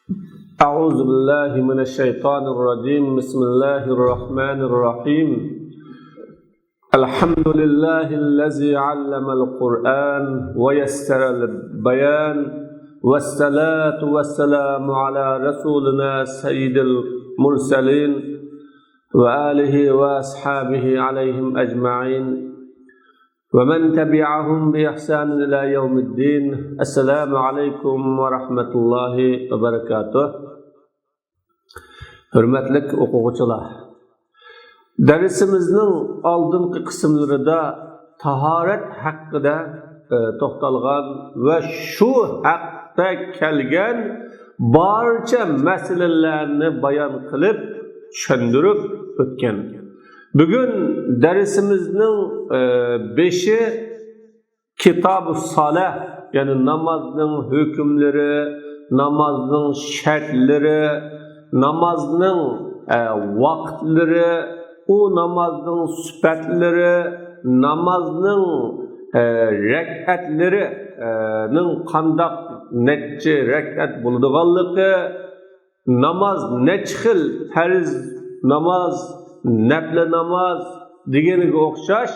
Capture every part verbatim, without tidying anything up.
أعوذ بالله من الشيطان الرجيم. بسم الله الرحمن الرحيم. الحمد لله الذي علم القرآن ويسر البيان، والصلاة والسلام على رسولنا سيد المرسلين وآله وأصحابه عليهم أجمعين، ومن تبعهم بإحسان إلى يوم الدين. السلام عليكم ورحمة الله وبركاته. ھۆرمەتلىك ئوقۇغۇچىلار، دەرسىمىزنىڭ ئالدىنقى قىسىملىرىدا تاھارەت ھەققىدە، ئە، توختالغان ۋە شۇ ھەقتە كەلگەن بارچە مەسىلىلەرنى بايان قىلىپ، چۈشەندۈرۈپ ئۆتكەن. بۈگۈن دەرسىمىزنىڭ، ئە، بېشى كىتابۇ سالە، يەنى نامازنىڭ ھۆكۈملىرى، نامازنىڭ شەرتلىرى، نامازنىڭ، ئە، ۋاقىتلىرى، ئۇ نامازنىڭ سۈپەتلىرى، نامازنىڭ، ئە، رەكئەتلىرى، ئە، نىڭ قانداق، نەچچە رەكئەت بولىدىغانلىقى، ناماز نەچچە خىل، پەرز ناماز، نەپلى ناماز دېگەنگە ئوخشاش،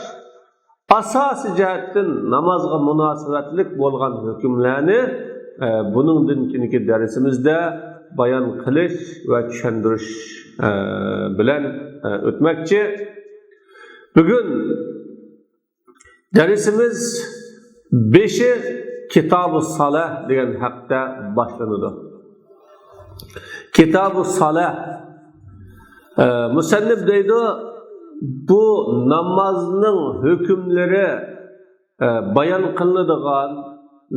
ئاساسىي جەھەتتىن نامازغا مۇناسىۋەتلىك بولغان ھۆكۈملەرنى، ئە، بۇنىڭدىن كېيىنكى دەرسىمىزدە بايان قىلىش ۋە چۈشەندۈرۈش، ئە، بىلەن، ئە، ئۆتمەكچى. بۈگۈن دەرسىمىز بېشى كىتابۇ سالە دېگەن ھەقتە باشلىنىدۇ. كىتابۇ سالە، ئە، مۇسەننىپ دەيدۇ، بۇ نامازنىڭ ھۆكۈملىرى، ئە، بايان قىلىنىدىغان،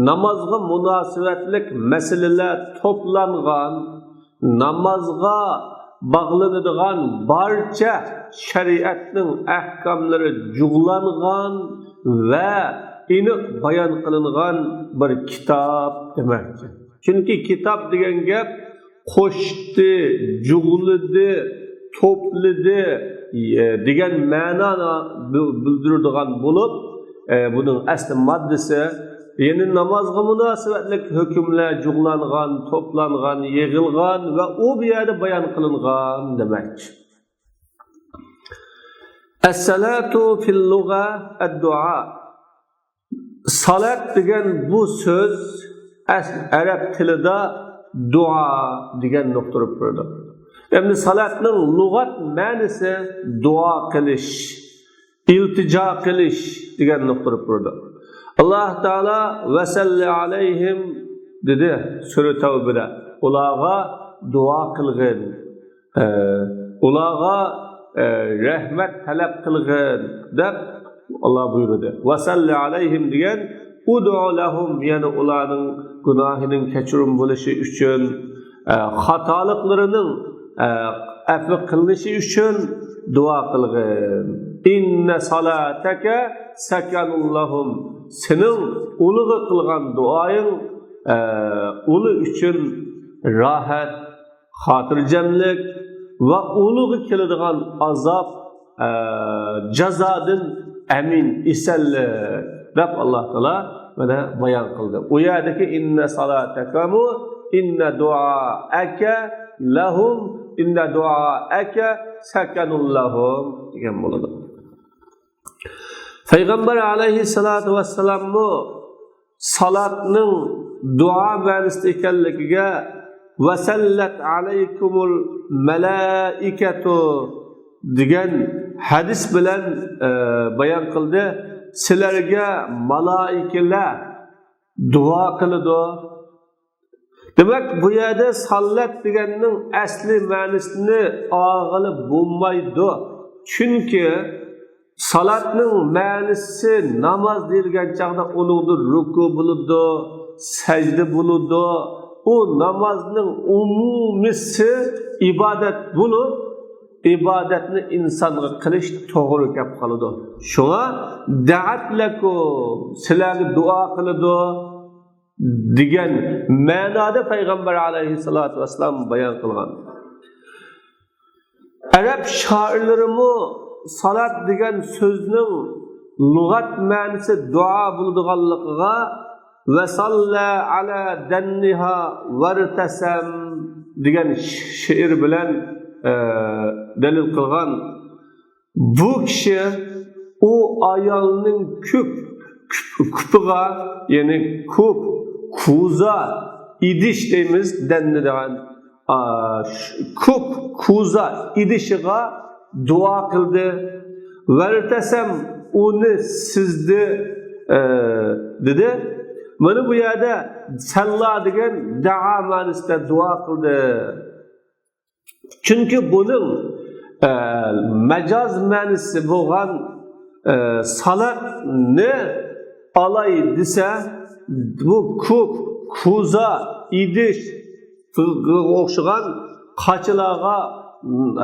نامازغا مۇناسىۋەتلىك مەسىلىلەر توپلانغان، نامازغا باغلىنىدىغان بارچە شەرىئەتنىڭ ئەھكاملىرى جۇغلانغان ۋە ئېنىق بايان قىلىنغان بىر كىتاب دېمەكچى. چۈنكى كىتاب دېگەن گەپ قوشتى، جۇغلىدى، توپلىدى، ئە، دېگەن مەنانى بىلدۈرىدىغان بولۇپ، ئە، بۇنىڭ ئەسلى ماددىسى، يەنى نامازغا مۇناسىۋەتلىك ھۆكۈملەر جۇغلانغان، توپلانغان، يىغىلغان ۋە ئۇ بۇ يەردە بايان قىلىنغان دېمەكچى. ئەسسالاتۇ فىل لۇغە ئەددۇئا. سالات دېگەن بۇ سۆز ئەس-، ئەرەب تىلىدا دۇئا دېگەننى ئۇقتۇرۇپ بېرىدۇ. ئەمدى سالاتنىڭ لۇغەت مەنىسى دۇئا قىلىش، ئىلتىجا قىلىش دېگەننى ئۇقتۇرۇپ بېرىدۇ. ئاللاھ تائالا «ۋەسەللى ئەلەيھىم» دېدى سۈرە تەۋبىدە. ئۇلارغا دۇئا قىلغىن. ئە، ئۇلارغا، ئە، رەھمەت تەلەپ قىلغىن، دەپ ئاللاھ بۇيرۇدى. «ۋەسەللى ئەلەيھىم» دېگەن، «ئۇدۇئۇ لەھۇم»، يەنى ئۇلارنىڭ گۇناھىنىڭ كەچۈرۈم بولۇشى ئۈچۈن، ئە، خاتالىقلىرىنىڭ، ئە، ئەپۇ قىلىنىشى ئۈچۈن دۇئا قىلغىن. «ئىننە سالاتەكە سەكەنۇن لەھۇم». سېنىڭ ئۇلىغا قىلغان دۇئايىڭ، ئە، ئۇلى ئۈچۈن راھەت، خاتىرجەملىك ۋە ئۇلىغا كېلىدىغان ئازاب، ئە، جازادىن ئەمىن، ئېسەنلىك، دەپ ئاللاھ تائالا مانا بايان قىلدى. ئۇ يەردىكى «ئىننە سالاتەكەمۇ، ئىننە دۇئائەكە لەھۇم، ئىننە دۇئائەكە سەكەنۇن لەھۇم» دېگەن بولىدۇ. پەيغەمبەر ئەلەيھىسسالاتۇ ۋەسسالاممۇ سالاتنىڭ دۇئا مەنىسىدە ئىكەنلىكىگە «ۋەسەللەت ئەلەيكۇمۇل مەلائىكەتۇ» دېگەن ھەدىس بىلەن، ئە، بايان قىلدى. سىلەرگە مالائىكىلەر دۇئا قىلىدۇ. دېمەك، بۇ يەردە ساللەت دېگەننىڭ ئەسلى مەنىسىنى ئاڭلىغىلى بولمايدۇ. چۈنكى سالاتنىڭ مەنىسى ناماز دېيىلگەن چاغدا ئۇنىڭدا رۇكۇ بولىدۇ، سەجدە بولىدۇ. ئۇ نامازنىڭ ئومۇمىسى ئىبادەت بولۇپ، ئىبادەتنى ئىنسانغا قىلىش توغرا كەپ قالىدۇ. شۇڭا «دەئەت لەكۇم»، سىلەرگە دۇئا قىلىدۇ دېگەن مەنادا پەيغەمبەر ئەلەيھىسسالاتۇ ۋەسسالام بايان قىلغان. ئەرەب شائىرلىرىمۇ سالات دېگەن سۆزنىڭ لۇغەت مەنىسى دۇئا بولىدىغانلىقىغا ۋەسەللە ئەلە دەننىھا ۋەرتەسەم دېگەن شېئىر بىلەن، ئە، دەلىل قىلغان. بۇ كىشى ئۇ ئايالنىڭ كۆپ، كۆپ، كۆپىغا، يەنى كۆپ، كوزا، ئىدىش دەيمىز، دەننى دېگەن، ئا، ش-، كۆپ، كوزا، ئىدىشىغا دۇئا قىلدى. ۋەرتەسەم، ئۇنى سىزدى، ئە، دېدى. مانا بۇ يەردە سەللا دېگەن دەئا مەنىسىدە دۇئا قىلدى. چۈنكى بۇنىڭ، ئە، مەجاز مەنىسى بولغان، ئە، سالاتنى ئالاي دېسە، بۇ كۆك، كوزا، ئىدىش، ئوخشىغان قاچىلارغا،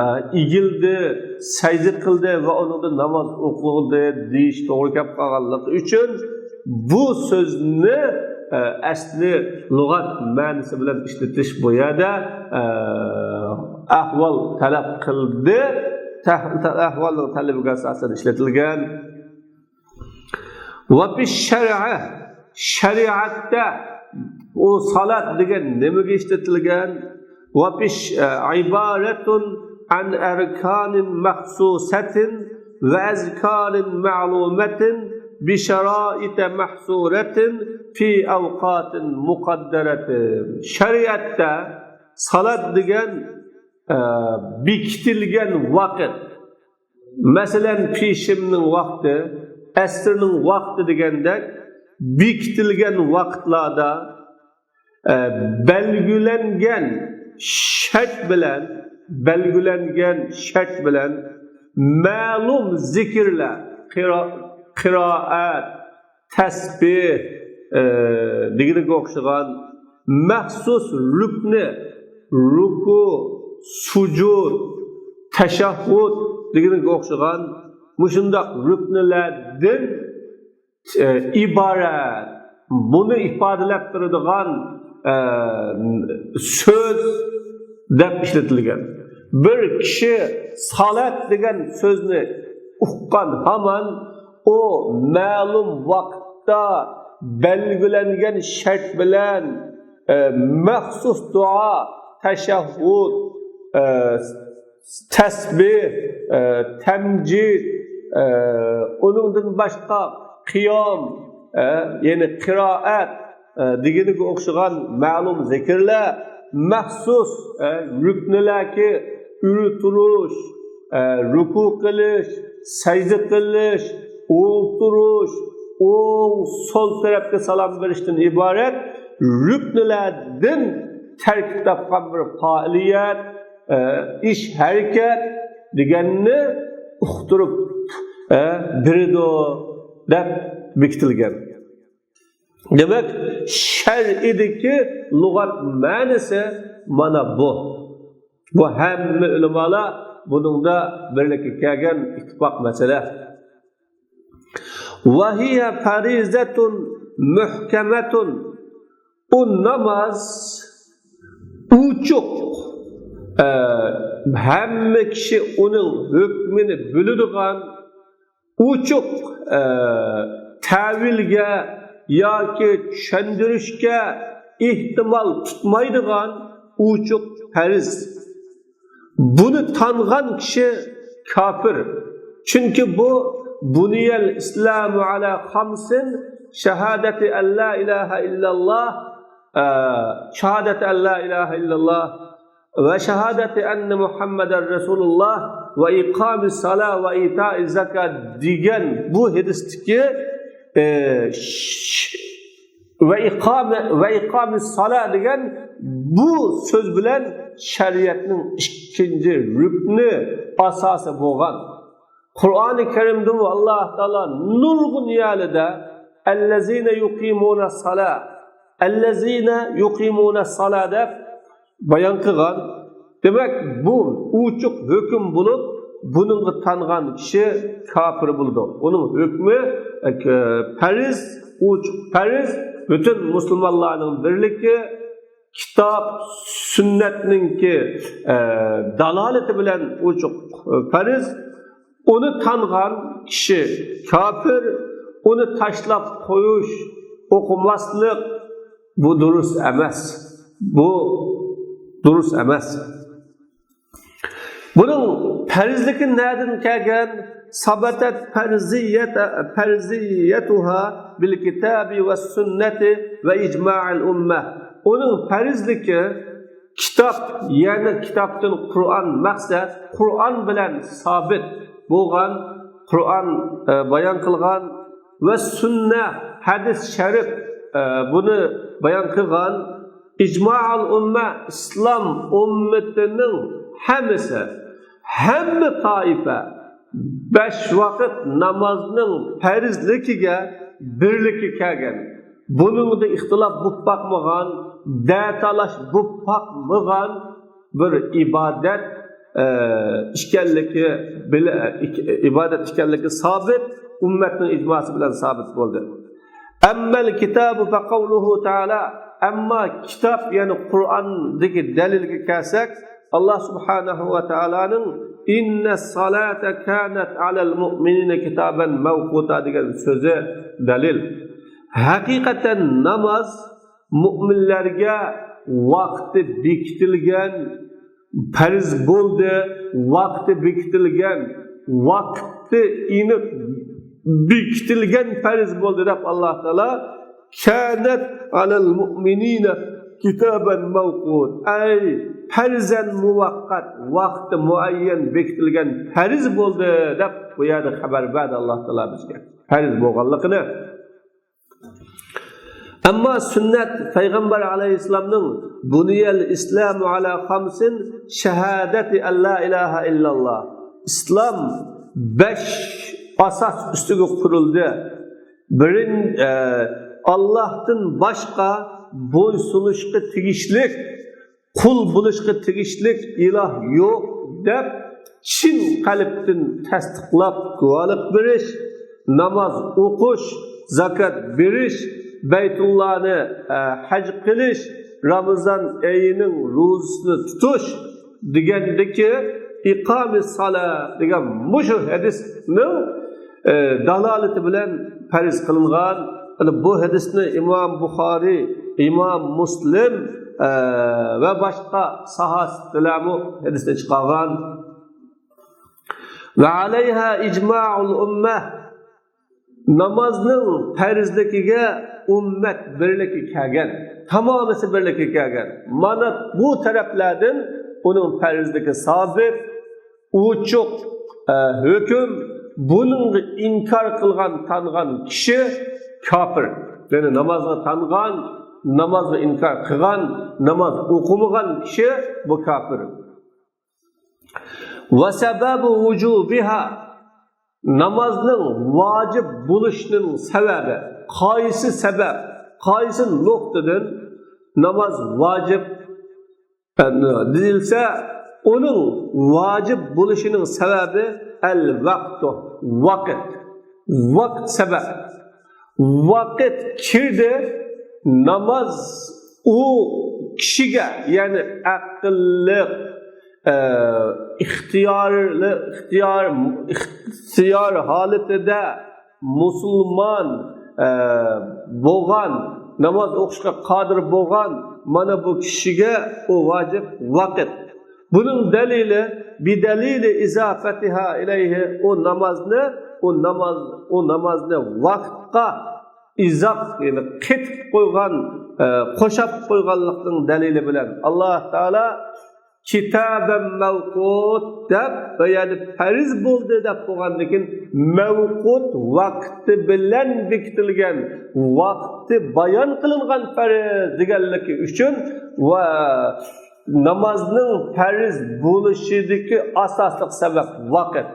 ئە، ئېگىلدى، سەجدە قىلدى ۋە ئۇنىڭدا ناماز ئوقۇلدى دېيىش توغرا كەپ قالغانلىقى ئۈچۈن، بۇ سۆزنى، ئە، ئەسلى لۇغەت مەنىسى بىلەن ئىشلىتىش بۇ يەردە، ئە، ئەھۋال تەلەپ قىلدى. تەھ-، ئەھۋالنىڭ تەلىپىگە ئاساسەن ئىشلىتىلگەن. ۋە فىش شەرئى، شەرىئەتتە ئۇ سالات دېگەن نېمىگە ئىشلىتىلگەن؟ ۋە فىش، ئە، عىبارەتۇن ئەن ئەركانىن مەخسۇسەتىن ۋە ئەزكارىن مەلۇمەتىن بىشارائىتە مەھسۇرەتىن فى ئەۋقاتىن مۇقەددەرەتىن. شەرىئەتتە سالات دېگەن، ئە، بېكىتىلگەن ۋاقىت. مەسىلەن، پېشىمنىڭ ۋاقتى، ئەسىرنىڭ ۋاقتى دېگەندەك بېكىتىلگەن ۋاقىتلاردا، ئە، بەلگىلەنگەن شەرت بىلەن، بەلگىلەنگەن شەرت بىلەن مەلۇم زىكىرلەر، قىرا-، قىرائەت، تەسبىھ، ئە، دېگىنىگە ئوخشىغان مەخسۇس رۇكنى، رۇكۇ، سۇجۇد، تەشەھھۇد دېگىنىگە ئوخشىغان مۇشۇنداق رۇكنىلەردىن، ئە، ئىبارەت. بۇنى ئىپادىلەپ تۇرىدىغان، ئە، سۆز دەپ ئىشلىتىلگەن. بىر كىشى سالات دېگەن سۆزنى ئۇققان ھامان ئۇ مەلۇم ۋاقىتتا بەلگىلەنگەن شەرت بىلەن، ئە، مەخسۇس دۇئا، تەشەھھۇد، ئە، تەسبىھ، ئە، تەمجىد، ئە، ئۇنىڭدىن باشقا قىيام، ئە، يەنى قىرائەت، ئە، دېگىنىگە ئوخشىغان مەلۇم زىكىرلەر، مەخسۇس، ئە، رۇكنىلەركى ئۆرە تۇرۇش، ئە، رۇكۇ قىلىش، سەجدە قىلىش، ئولتۇرۇش، ئوڭ، سول تەرەپكە سالام بېرىشتىن ئىبارەت رۇكنىلەردىن تەركىب تاپقان بىر پائالىيەت، ئە، ئىش، ھەرىكەت دېگەننى ئۇقتۇرۇپ، ئە، بېرىدۇ دەپ بېكىتىلگەن. دېمەك، شەرئىدىكى لۇغەت مەنىسى مانا بۇ. بۇ ھەممە ئۆلىمالار بۇنىڭدا بىرلىككە كەلگەن ئىتتىپاق مەسىلە. ۋەھىيە پەرىزەتۇن مۇھكەمەتۇن. ئۇ ناماز ئوچۇق، ئە، ھەممە كىشى ئۇنىڭ ھۆكمىنى بىلىدىغان، ئوچۇق، ئە، تەۋىلگە ياكى چۈشەندۈرۈشكە ئېھتىمال تۇتمايدىغان ئوچۇق پەرز. بۇنى تانغان كىشى كاپىر. چۈنكى بۇ بۇنىيەل ئىسلامۇ ئەلا خامسىن شاھادەتى ئەللا ئىلاھە ئىللاللا، ئە، شاھادەتى ئەللا ئىلاھە ئىللاللا ۋە شاھادەتى ئەننە مۇھەممەدەر رەسۇلۇللا ۋە ئىقامى سالا ۋە ئىتائى زاكا دېگەن بۇ ھەدىستىكى، ئە، ش-، ۋە ئىقامە، ۋە ئىقامى سالا دېگەن بۇ سۆز بىلەن شەرىئەتنىڭ ئىككىنچى رۇكنى، ئاساسى بولغان. قۇرئانى كەرىمدىمۇ ئاللا تائالا نۇرغۇن يەرلىدە ئەللەزىنە يۇقىمۇنە سالا، ئەللەزىنە يۇقىمۇنە سالا دەپ بايان قىلغان. دېمەك، بۇ ئوچۇق ھۆكۈم بولۇپ، بۇنىڭغا تانغان كىشى كاپىر بولىدۇ. ئۇنىڭ ھۆكمى، ئە، پەرز، ئوچۇق پەرز، پۈتۈن مۇسۇلمانلارنىڭ بىرلىكى، كىتاب، سۈننەتنىڭكى، ئە، دالالىتى بىلەن ئوچۇق، ئە، پەرز. ئۇنى تانغان كىشى كاپىر، ئۇنى تاشلاپ قويۇش، ئوقۇماسلىق، بۇ دۇرۇس ئەمەس. بۇ دۇرۇس ئەمەس. بۇنىڭ پەرزلىكى نەدىن كەلگەن؟ ثبتت فرضية، فرضيتها بالكتاب والسنة وإجماع الأمة. ئۇنىڭ پەرزلىكى كىتاب، يەنى كىتابتىن قۇرئان مەقسەت، قۇرئان بىلەن سابىت بولغان، قۇرئان، ئە، بايان قىلغان ۋە سۈننە، ھەدىس شەرىپ، ئە، بۇنى بايان قىلغان، ئىجمائۇل ئۇممە، ئىسلام ئۈممىتىنىڭ ھەممىسى، ھەممە تائىپە بەش ۋاقىت نامازنىڭ پەرزلىكىگە بىرلىككە كەلگەن. بۇنىڭدا ئىختىلاپ بولۇپ باقمىغان، دەتالاش بولۇپ باقمىغان بىر ئىبادەت، ئە، ئىكەنلىكى بىلە-، ئىك-، ئىبادەت ئىكەنلىكى سابىت، ئۈممەتنىڭ ئىجماسى بىلەن سابىت بولدى. أما الكتاب فقوله تعالى، ئەمما كىتاب، يەنى قۇرئاندىكى دەلىلگە كەلسەك، ئاللا سۇبھانەھۇ ۋە تائالانىڭ إن الصلاة كانت على المؤمنين كتابا موقوتا دېگەن سۆزى دەلىل. ھەقىقەتەن ناماز مۆمىنلەرگە ۋاقتى بېكىتىلگەن پەرز بولدى، ۋاقتى بېكىتىلگەن، ۋاقتى ئېنىق بېكىتىلگەن پەرز بولدى دەپ ئاللا تائالا كانت على المؤمنين كتابا موقوتا، ئەي پەرزەن مۇۋەققەت، ۋاقتى مۇئەييەن بېكىتىلگەن پەرز بولدى دەپ بۇ يەردە خەۋەر بەردى ئاللا تائالا بىزگە پەرز بولغانلىقىنى. ئەمما سۈننەت پەيغەمبەر ئەلەيھىسسالامنىڭ بۇنىيەل ئىسلامۇ ئەلا خەمسىن شەھادەتى ئەللا ئىلاھە ئىللاللا. ئىسلام بەش ئاساس ئۈستىگە قۇرۇلدى. بىرىن-، ئە، ئاللاھتىن باشقا بويسۇنۇشقا تېگىشلىك، قۇل بولۇشقا تېگىشلىك ئىلاھ يوق دەپ چىن قەلبتىن تەستىقلاپ گۇۋاھلىق بېرىش، ناماز ئوقۇش، زاكات بېرىش، بەيتۇللانى، ئە، ھەج قىلىش، رامىزان ئېيىنىڭ روزىسىنى تۇتۇش دېگەندىكى ئىقامى سالا دېگەن مۇشۇ ھەدىسنىڭ، ئە، دالالىتى بىلەن پەرز قىلىنغان. يەنى بۇ ھەدىسنى ئىمام بۇخارىي، ئىمام مۇسلىم، ئە، ۋە باشقا ساھاسىدىلەرمۇ ھەدىسنى چىقارغان. وعليها إجماع الأمة. نامازنىڭ پەرزلىكىگە ئۈممەت بىرلىككە كەلگەن، تامامىسى بىرلىككە كەلگەن. مانا بۇ تەرەپلەردىن ئۇنىڭ پەرزلىكى سابىت، ئوچۇق، ئە، ھۆكۈم. بۇنىڭغا ئىنكار قىلغان، تانغان كىشى كاپىر. يەنى نامازغا تانغان، نامازغا ئىنكار قىلغان، ناماز ئوقۇمىغان كىشى بۇ كاپىر. وسبب وجوبها. نامازنىڭ ۋاجىپ بولۇشىنىڭ سەۋەبى، قايسى سەۋەب، قايسى نۇقتىدىن ناماز ۋاجىپ دېيىلسە، ئۇنىڭ ۋاجىپ بولۇشىنىڭ سەۋەبى ئەل ۋاقتۇ، ۋاقىت. ۋاقىت سەۋەب. ۋاقىت كىردى، ناماز ئۇ كىشىگە، يەنى ئەقىللىق، ئە، ئىختىيارلىق، ئىختىيار، ئىختىيار ھالىتىدە مۇسۇلمان، ئە، بولغان، ناماز ئوقۇشقا قادىر بولغان، مانا بۇ كىشىگە ئۇ ۋاجىپ ۋاقىت. بۇنىڭ دەلىلى، بدليل إضافتها إليه، ئۇ نامازنى، ئۇ ناماز، ئۇ نامازنى ۋاقىتقا ئىزاپ، يەنى قېتىپ قويغان، ئە، قوشاپ قويغانلىقنىڭ دەلىلى بىلەن. ئاللا تائالا كىتابەن مەۋقۇت دەپ، بۇ يەردە پەرز بولدى دەپ بولغاندىن كېيىن، مەۋقۇت، ۋاقتى بىلەن بېكىتىلگەن، ۋاقتى بايان قىلىنغان پەرز دېگەنلىكى ئۈچۈن ۋە نامازنىڭ پەرز بولۇشىدىكى ئاساسلىق سەۋەب ۋاقىت.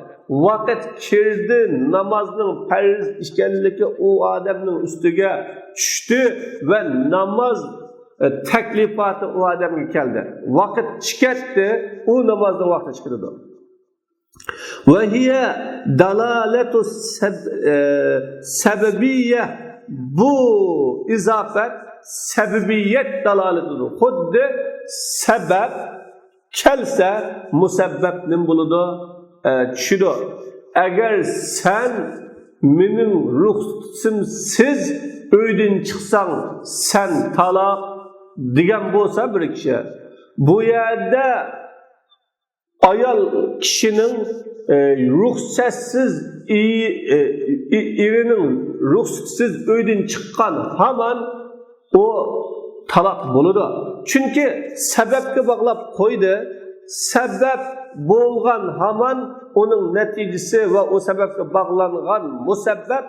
ۋاقىت كىردى، نامازنىڭ پەرز ئىكەنلىكى ئۇ ئادەمنىڭ ئۈستىگە چۈشتى ۋە ناماز، ئە، تەكلىپاتى ئۇ ئادەمگە كەلدى. ۋاقىت چىكەتتى، ئۇ نامازنىڭ ۋاقتى چىكىدۇ. وهي دلالة سب-، ئە، سەبەبىيە. بۇ ئىزاپەت سەبەبىيەت دالالىتىدۇر. خۇددى سەبەب كەلسە، مۇسەببەپ نېمە بولىدۇ؟ ئە، چۈشىدۇ. ئەگەر سەن مېنىڭ رۇخسىتىمسىز ئۆيدىن چىقساڭ سەن تالاق دېگەن بولسا بىر كىشى، بۇ يەردە ئايال كىشىنىڭ، ئە، رۇخسەتسىز، ئى-، ئە، ئى-، ئېرىنىڭ رۇخسىتىسىز ئۆيدىن چىققان ھامان ئۇ تالاق بولىدۇ. چۈنكى سەۋەبكە باغلاپ قويدى. سەۋەب بولغان ھامان ئۇنىڭ نەتىجىسى ۋە ئۇ سەۋەبكە باغلانغان مۇسەببەت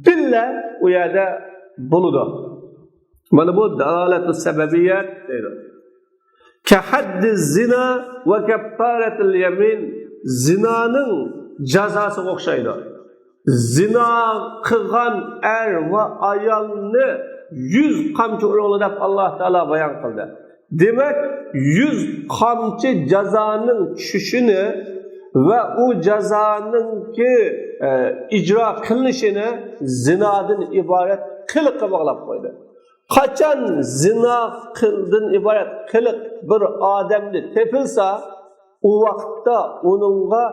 بىللە ئۇ يەردە بولىدۇ. مانا بۇ دالالەتۇ سەبەبىيەت دەيدۇ. كەھەددى زىنا ۋە كەففارەتىل يەمىن، زىنانىڭ جازاسىغا ئوخشايدۇ. زىنا قىلغان ئەر ۋە ئايالنى يۈز قامچا ئۇرۇڭلار دەپ ئاللاھ تائالا بايان قىلدى. دېمەك، يۈز قامچا جازانىڭ چۈشۈشىنى ۋە ئۇ جازانىڭكى، ئە، ئىجرا قىلىنىشىنى زىنادىن ئىبارەت قىلىققا باغلاپ قويدى. قاچان زىنا قىلدىن ئىبارەت قىلىق بىر ئادەمدە تېپىلسا، ئۇ ۋاقىتتا ئۇنىڭغا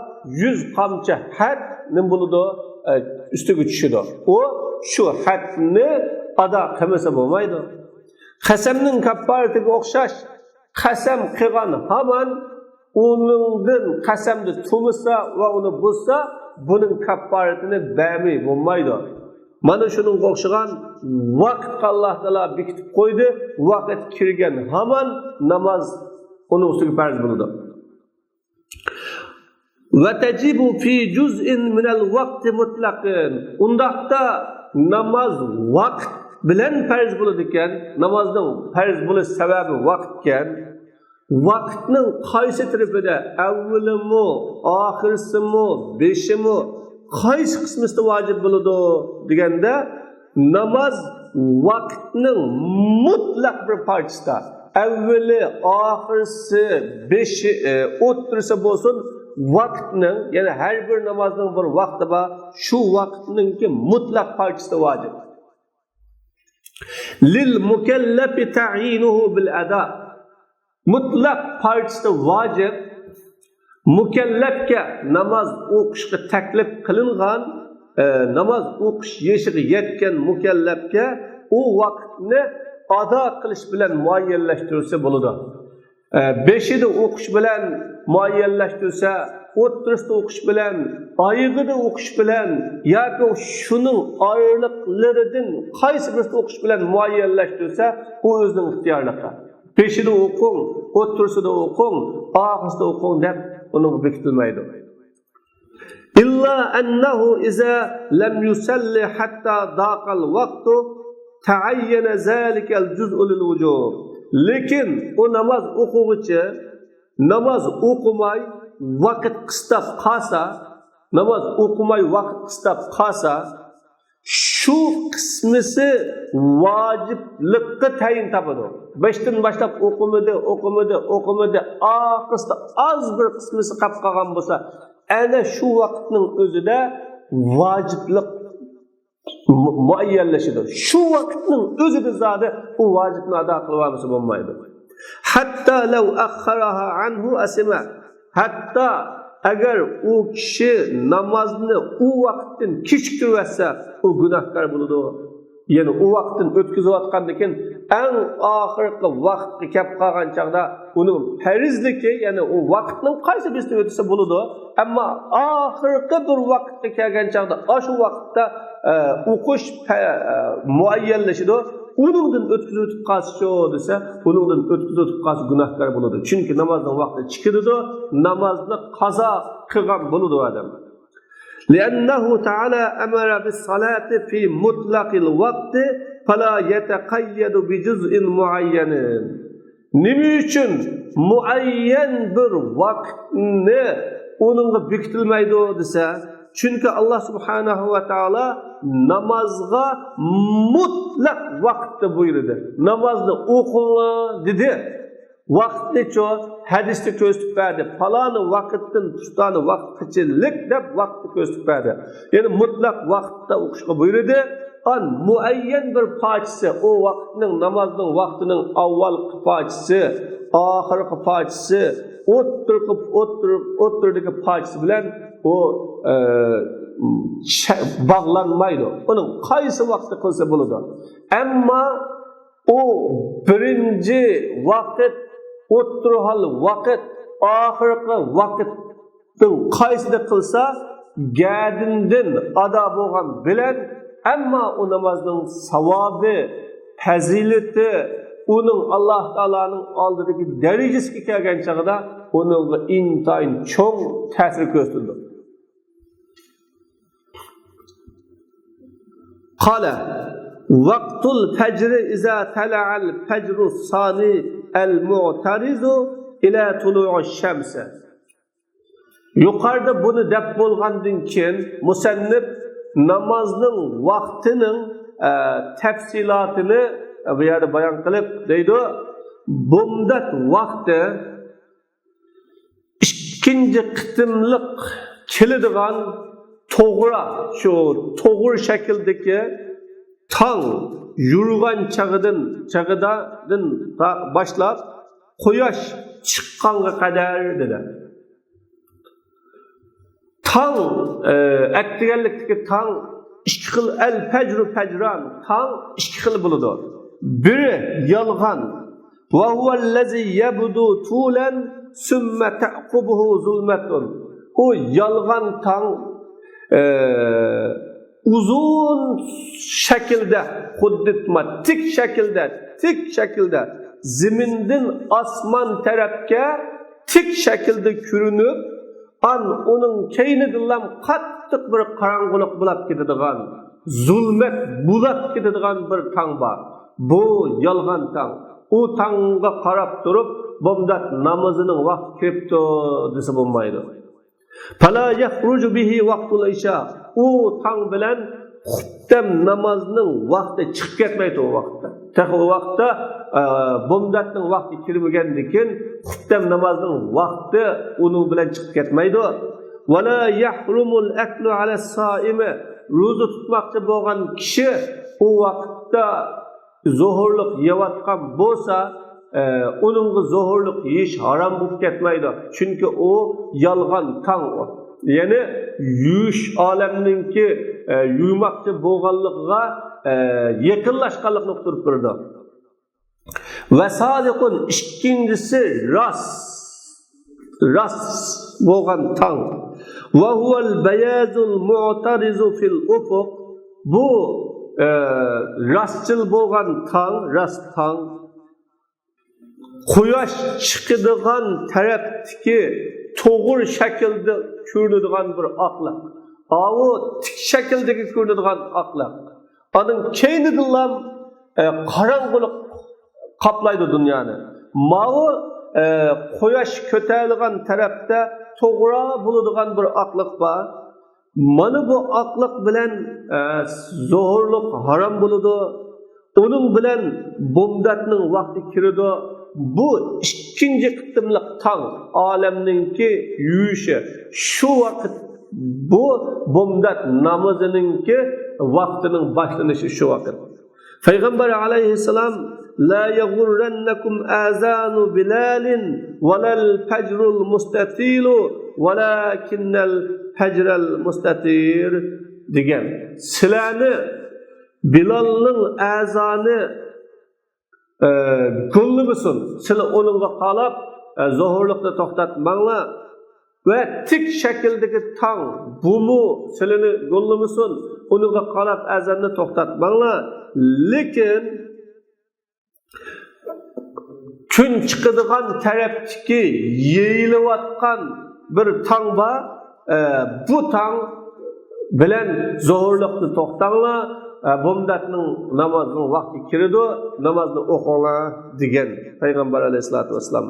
يۈز قامچا ھەد نېمە بولىدۇ؟ ئە، ئۈستىگە چۈشىدۇ. ئۇ شۇ ھەدنى ئادا قىلمىسا بولمايدۇ. قەسەمنىڭ كاپپارىتىگە ئوخشاش، قەسەم قىلغان ھامان ئۇنىڭدىن قەسەمدە تۇمىسا ۋە ئۇنى بۇزسا، بۇنىڭ كاپپارىتىنى بەرمەي بولمايدۇ. مانا شۇنىڭغا ئوخشىغان ۋاقىتقا ئاللاھ تائالا بېكىتىپ قويدى. ۋاقىت كىرگەن ھامان ناماز ئۇنىڭ ئۈستىگە پەرز بولىدۇ. ۋە تەجىبۇ فى جۇزئىن مىنەل ۋاقتى مۇتلەقىن. ئۇنداقتا ناماز ۋاقىت بىلەن پەرز بولىدىكەن، نامازنىڭ پەرز بولۇش سەۋەبى ۋاقىتكەن. ۋاقىتنىڭ قايسى تەرىپىدە، ئەۋۋىلىمۇ، ئاخىرسىمۇ، بېشىمۇ، قايسى قىسمىسىدا ۋاجىپ بولىدۇ دېگەندە، ناماز ۋاقىتنىڭ مۇتلەق بىر پارچىسىدا، ئەۋۋىلى، ئاخىرسى، بېشى، ئە، ئوتتۇرىسى بولسۇن، ۋاقىتنىڭ، يەنى ھەر بىر نامازنىڭ بىر ۋاقتى بار، شۇ ۋاقىتنىڭكى مۇتلەق پارچىسىدا ۋاجىپ. لىل مۇكەللەپى تەئيىنۇھۇ بىل ئەدا. مۇتلەق پارچىسى ۋاجىپ، مۇكەللەپكە، ناماز ئوقۇشقا تەكلىپ قىلىنغان، ئە، ناماز ئوقۇش يېشىغا يەتكەن مۇكەللەپكە ئۇ ۋاقىتنى ئادا قىلىش بىلەن مۇئەييەنلەشتۈرسە بولىدۇ. ئە، بېشىدا ئوقۇش بىلەن مۇئەييەنلەشتۈرسە، ئوتتۇرىسىدا ئوقۇش بىلەن، ئايىغىدا ئوقۇش بىلەن ياكى شۇنىڭ ئارىلىقلىرىدىن قايسى بىرسىدە ئوقۇش بىلەن مۇئەييەنلەشتۈرسە، ئۇ ئۆزىنىڭ ئىختىيارلىقى. بېشىدا ئوقۇڭ، ئوتتۇرىسىدا ئوقۇڭ، ئاخىرسىدا ئوقۇڭ دەپ ئۇنىڭغا بېكىتىلمەيدۇ. إلا أنه إذا لم يصل حتى ضاق الوقت تعين ذلك الجزء للوجوب. لېكىن ئۇ ناماز ئوقۇغۇچى ناماز ئوقۇماي ۋاقىت قىستاپ قالسا، ناماز ئوقۇماي ۋاقىت قىستاپ قالسا، شۇ قىسمىسى ۋاجىپلىققا تەيىن تاپىدۇ. بېشىدىن باشلاپ ئوقۇمىدى، ئوقۇمىدى، ئوقۇمىدى، ئاخىرسىدا ئاز بىر قىسمىسى قاپ قالغان بولسا، ئەنە شۇ ۋاقىتنىڭ ئۆزىدە ۋاجىپلىق مۇ-، مۇئەييەنلىشىدۇ. شۇ ۋاقىتنىڭ ئۆزىدە زادى ئۇ ۋاجىپنى ئادا قىلىۋالمىسا بولمايدۇ. حتى لو أخرها عنه أثم. ھەتتا ئەگەر ئۇ كىشى نامازنى ئۇ ۋاقىتتىن كېچىكتۈرۈۋەتسە، ئۇ گۇناھكار بولىدۇ. يەنى ئۇ ۋاقىتتىن ئۆتكۈزۈۋاتقاندىكىن، ئەڭ ئاخىرقى ۋاقىتقا كەپ قالغان چاغدا ئۇنىڭ پەرزلىكى، يەنى ئۇ ۋاقىتنىڭ قايسى بىرسىدە ئۆتسە بولىدۇ، ئەمما ئاخىرقى بىر ۋاقىتقا كەلگەن چاغدا، ئاشۇ ۋاقىتتا، ئە، ئوقۇش پە-، ئە، مۇئەييەنلىشىدۇ. ئۇنىڭدىن ئۆتكۈزۈۋېتىپ قالسىچۇ دېسە، ئۇنىڭدىن ئۆتكۈزۈۋېتىپ قالسا گۇناھكار بولىدۇ. چۈنكى نامازنىڭ ۋاقتى چىكىدىدۇ، نامازنى قازا قىلغان بولىدۇ ئادەم. لأنه تعالى أمر بالصلاة في مطلق الوقت فلا يتقيد بجزء معين. نېمە ئۈچۈن مۇئەييەن بىر ۋاقىتنى ئۇنىڭغا بېكىتىلمەيدۇ دېسە، چۈنكى ئاللا سۇبھانەھۇ ۋە تائالا نامازغا مۇتلەق ۋاقىتتا بۇيرۇدى. نامازنى ئوقۇڭلار دېدى. ۋاقىتنىچۇ؟ ھەدىستە كۆرسىتىپ بەردى. پالانى ۋاقىتتىن پۇلانى ۋاقىتقىچىلىك دەپ ۋاقىتنى كۆرسىتىپ بەردى. يەنى مۇتلەق ۋاقىتتا ئوقۇشقا بۇيرۇدى. ئان مۇئەييەن بىر پارچىسى، ئۇ ۋاقىتنىڭ، نامازنىڭ ۋاقتىنىڭ ئاۋۋالقى پارچىسى، ئاخىرقى پارچىسى، ئوتتۇرىقى، ئوتتۇرا-، ئوتتۇرىدىكى پارچىسى بىلەن ئۇ، ئە، شە-، باغلانمايدۇ. ئۇنىڭ قايسى ۋاقتى قىلسا بولىدۇ. ئەمما ئۇ بىرىنچى ۋاقىت، ئوتتۇرىھال ۋاقىت، ئاخىرقى ۋاقىتنىڭ قايسىدا قىلسا، گەدىندىن ئادا بولغان بىلەن، ئەمما ئۇ نامازنىڭ ساۋابى، پەزىلىتى، ئۇنىڭ ئاللاھ تائالانىڭ ئالدىدىكى دەرىجىسىگە كەلگەن چېغىدا ئۇنىڭغا ئىنتايىن چوڭ تەسىر كۆرسىتىدۇ. قال: وقت الفجر إذا طلع الفجر الثاني المعترض إلى طلوع الشمس. يۇقىرىدا بۇنى دەپ بولغاندىن كېيىن، مۇسەننىپ نامازنىڭ ۋاقتىنىڭ، ئە، تەپسىلاتىنى، ئە، بۇ يەردە بايان قىلىپ دەيدۇ، بومدات ۋاقتى ئىككىنچى قېتىملىق كېلىدىغان توغرا، شۇ توغرا شەكىلدىكى تاڭ يورۇغان چېغىدىن، چېغىدىن باشلاپ، قۇياش چىققانغا قەدەر دېدى. تاڭ، ئە، ئەتىگەنلىكتىكى تاڭ ئىككى خىل، ئەل پەجرۇ پەجران، تاڭ ئىككى خىل بولىدۇ. بىرى يالغان، وهو الذي يبدو طولا ثم تعقبه ظلمة. ئۇ يالغان تاڭ، ئە، ئۇزۇن شەكىلدە، خۇددى تىك شەكىلدە، تىك شەكىلدە زېمىندىن ئاسمان تەرەپكە تىك شەكىلدە كۆرۈنۈپ، ئان ئۇنىڭ كەينىدىنلا قاتتىق بىر قاراڭغۇلۇق بولاپ كېتىدىغان، زۇلمەت بولاپ كېتىدىغان بىر تاڭ بار. بۇ يالغان تاڭ. ئۇ تاڭغا قاراپ تۇرۇپ، بومدات نامىزىنىڭ ۋاقتى كىرىپتۇ دېسە بولمايدۇ. فلا يخرج به وقت العشاء. ئۇ تاڭ بىلەن خۇپتەم نامازنىڭ ۋاقتى چىقىپ كەتمەيدۇ ئۇ ۋاقىتتا. تېخى ئۇ ۋاقىتتا، ئە، بومداتنىڭ ۋاقتى كىرمىگەندىكىن، خۇپتەم نامازنىڭ ۋاقتى ئۇنىڭ بىلەن چىقىپ كەتمەيدۇ. ولا يحرم الأكل على الصائم. روزا تۇتماقچى بولغان كىشى ئۇ ۋاقىتتا زوھۇرلۇق يەۋاتقان بولسا، ئە، ئۇنىڭغا زوھۇرلۇق يېيىش ھارام بولۇپ كەتمەيدۇ. چۈنكى ئۇ يالغان تاڭ ئۇ. يەنى يۇيۇش ئالەمنىڭكى، ئە، يۇيماقچى بولغانلىقىغا، ئە، يېقىنلاشقانلىقىنى ئۇقتۇرۇپ بېرىدۇ. ۋە سادىقۇن، ئىككىنچىسى راست. راست بولغان تاڭ. ۋە ھۇۋەل بەيازۇل مۇئتەرىزۇ فىل ئۇفۇق. بۇ، ئە، راستچىل بولغان تاڭ، راست تاڭ. قۇياش چىقىدىغان تەرەپتىكى توغرا شەكىلدە كۆرۈنىدىغان بىر ئاقلىق. ئاۋۇ تىك شەكىلدىكى كۆرۈنىدىغان ئاقلىق. ئانىڭ كەينىدىنلا، ئە، قاراڭغۇلۇق قاپلايدۇ دۇنيانى. ماۋۇ، ئە، قۇياش كۆتەرىلغان تەرەپتە توغرا بولىدىغان بىر ئاقلىق بار. مانا بۇ ئاقلىق بىلەن، ئە، زوھۇرلۇق ھارام بولىدۇ. ئۇنىڭ بىلەن بومداتنىڭ ۋاقتى كىرىدۇ. بۇ ئىككىنچى قېتىملىق تاڭ ئالەمنىڭكى يۇيۇشى. شۇ ۋاقىت بۇ بومدات نامىزىنىڭكى ۋاقتىنىڭ باشلىنىشى شۇ ۋاقىت. پەيغەمبەر ئەلەيھىسسالام، لا يغرنكم آذان بلال ولا الفجر المستطيل ولكن الفجر المستطيل دېگەن. سىلەرنى بىلالنىڭ ئەزانى، ئە، گوللىمىسۇن. سىلەر ئۇنىڭغا قاراپ، ئە، زوھۇرلۇقنى توختاتماڭلار. ۋە تىك شەكىلدىكى تاڭ، بۇمۇ سىلىنى گوللىمىسۇن، ئۇنىڭغا قاراپ ئەزاننى توختاتماڭلار. لېكىن كۈن چىقىدىغان تەرەپتىكى يېيىلىۋاتقان بىر تاڭ بار. ئە، بۇ تاڭ بىلەن زوھۇرلۇقنى توختاڭلار. ئە، بومداتنىڭ نامازنىڭ ۋاقتى كىرىدۇ، نامازنى ئوقۇڭلار دېگەن پەيغەمبەر ئەلەيھىسسالاتۇ ۋەسسالام.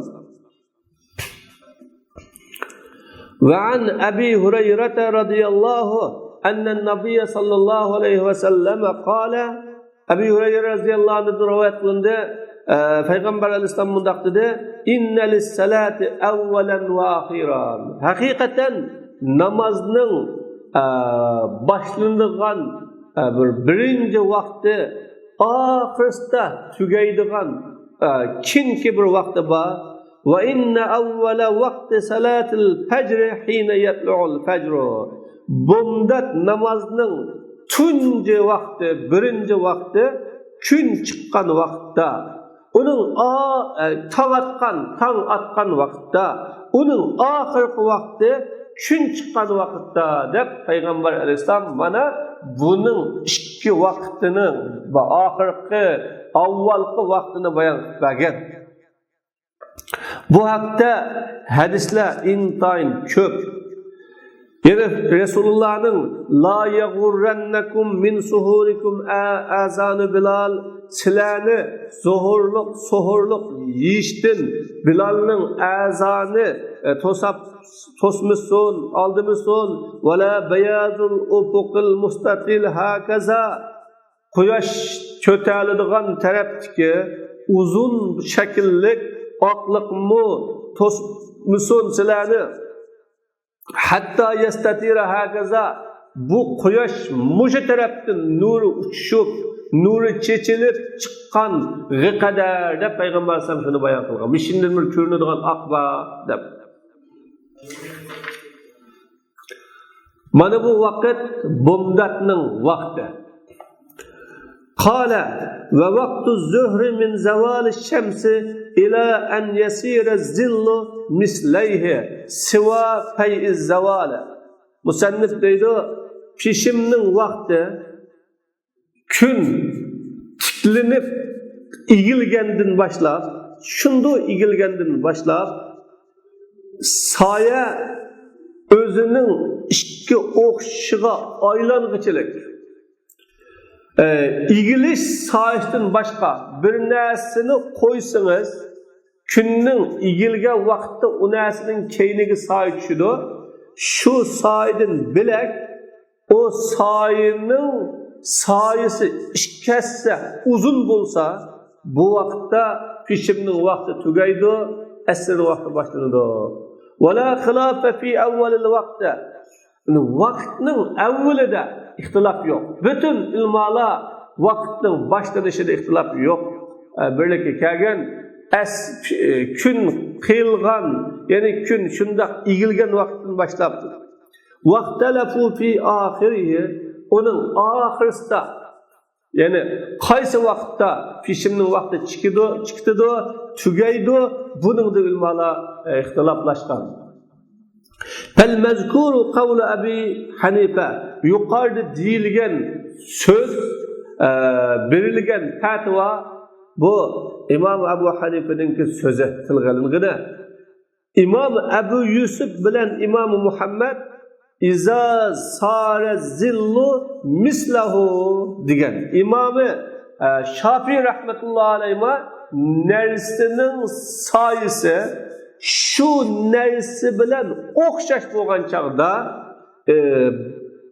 وعن أبي هريرة رضي الله أن النبي صلى الله عليه وسلم قال. ئەبى ھۇرەيرە رەزىياللاھۇ ئەنھۇدىن رىۋايەت قىلىندى. ئە، پەيغەمبەر ئەلەيھىسسالام مۇنداق دېدى: إن للصلاة أولا وآخرا. ھەقىقەتەن نامازنىڭ، ئە، باشلىنىدىغان، ئە، بىر بىرىنچى ۋاقتى، ئاخىرسىدا تۈگەيدىغان، ئە، كېيىنكى بىر ۋاقتى بار. وإن أول وقت صلاة الفجر حين يطلع الفجر. بومدات نامازنىڭ تۇنجى ۋاقتى، بىرىنچى ۋاقتى كۈن چىققان ۋاقىتتا، ئۇنىڭ ئا-، ئە، تاڭ ئاتقان، تاڭ ئاتقان ۋاقىتتا، ئۇنىڭ ئاخىرقى ۋاقتى كۈن چىققان ۋاقىتتا، دەپ پەيغەمبەر ئەلەيھىسسالام مانا بۇنىڭ ئىككى ۋاقتىنىڭ، ئاخىرقى، ئاۋۋالقى ۋاقتىنى بايان قىلىپ بەرگەن. بۇ ھەقتە ھەدىسلەر ئىنتايىن كۆپ. يەنە رەسۇلۇللانىڭ، لا يغرنكم من سحوركم آ-، آذان بلال، سىلەرنى زوھۇرلۇق، سوھۇرلۇق يېيىشتىن بىلالنىڭ ئەزانى، ئە، توساپ، توسمىسۇن، ئالدىمىسۇن. ولا بياض الأفق المستطيل هكذا، قۇياش چۆتەلىدىغان تەرەپتىكى ئۇزۇن شەكىللىك ئاقلىقمۇ توسمىسۇن سىلەرنى. حتى يستتر هكذا، بۇ قۇياش مۇشۇ تەرەپتىن نۇرى ئۇچۇشۇپ، نۇرى چېچىلىپ چىققانغا قەدەر، دەپ پەيغەمبەر ئەلەيھىسسالام شۇنى بايان قىلغان. مۇشۇندىن بىر كۆرۈنىدىغان ئاق بار، دەپ. مانا بۇ ۋاقىت بومداتنىڭ ۋاقتى. قال، ووقت الظهر من زوال الشمس إلى أن يصير الظل مثليه سوى فيء الزوال. مۇسەننىپ دەيدۇ، پېشىمنىڭ ۋاقتى كۈن تىكلىنىپ ئېگىلگەندىن باشلاپ، شۇنداق ئېگىلگەندىن باشلاپ، سايە ئۆزىنىڭ ئىككى ئوخشىشىغا ئايلانغۇچىلىك. ئە، ئېگىلىش سايىسىدىن باشقا بىر نەرسىنى قويسىڭىز، كۈننىڭ ئېگىلگەن ۋاقىتتا ئۇ نەرسىنىڭ كەينىگە سايە چۈشىدۇ. شۇ سايىدىن بۆلەك ئۇ سايىنىڭ سايىسى ئىككى ھەسسە ئۇزۇن بولسا، بۇ ۋاقىتتا پېشىمنىڭ ۋاقتى تۈگەيدۇ، ئەسىرنىڭ ۋاقتى باشلىنىدۇ. ولا خلاف في أول الوقت. ۋاقىتنىڭ ئەۋۋىلىدە ئىختىلاپ يوق. پۈتۈن ئۆلىمالار ۋاقىتنىڭ باشلىنىشىدا ئىختىلاپ يوق. ئە، بىرلىككە كەلگەن ئەس-، كۈن قىيىلغان، يەنى كۈن شۇنداق ئېگىلگەن ۋاقىتتىن باشلاپ. واختلفوا في آخره، ئۇنىڭ ئاخىرىسىدا، يەنى قايسى ۋاقىتتا پېشىمنىڭ ۋاقتى چىقىدۇ، چىقىدۇ، تۈگەيدۇ، بۇنىڭدا ئۆلىمالار، ئە، ئىختىلاپلاشقان. فالمذكور قول أبي حنيفة، يۇقىرىدا دېيىلگەن سۆز، ئە، بېرىلگەن پەتىۋا، بۇ ئىمام ئەبۇ ھەنىفىنىڭكى سۆزى، تىلغا ئېلىنغىنى. ئىمام ئەبۇ يۈسۈپ بىلەن ئىمام مۇھەممەد إذا صار الظل مثله دېگەن. ئىمامى، ئە، شافىئى رەھمەتۇللا ئەلەيھىما نەرسىنىڭ سايىسى شۇ نەرسە بىلەن ئوخشاش بولغان چاغدا، ئە،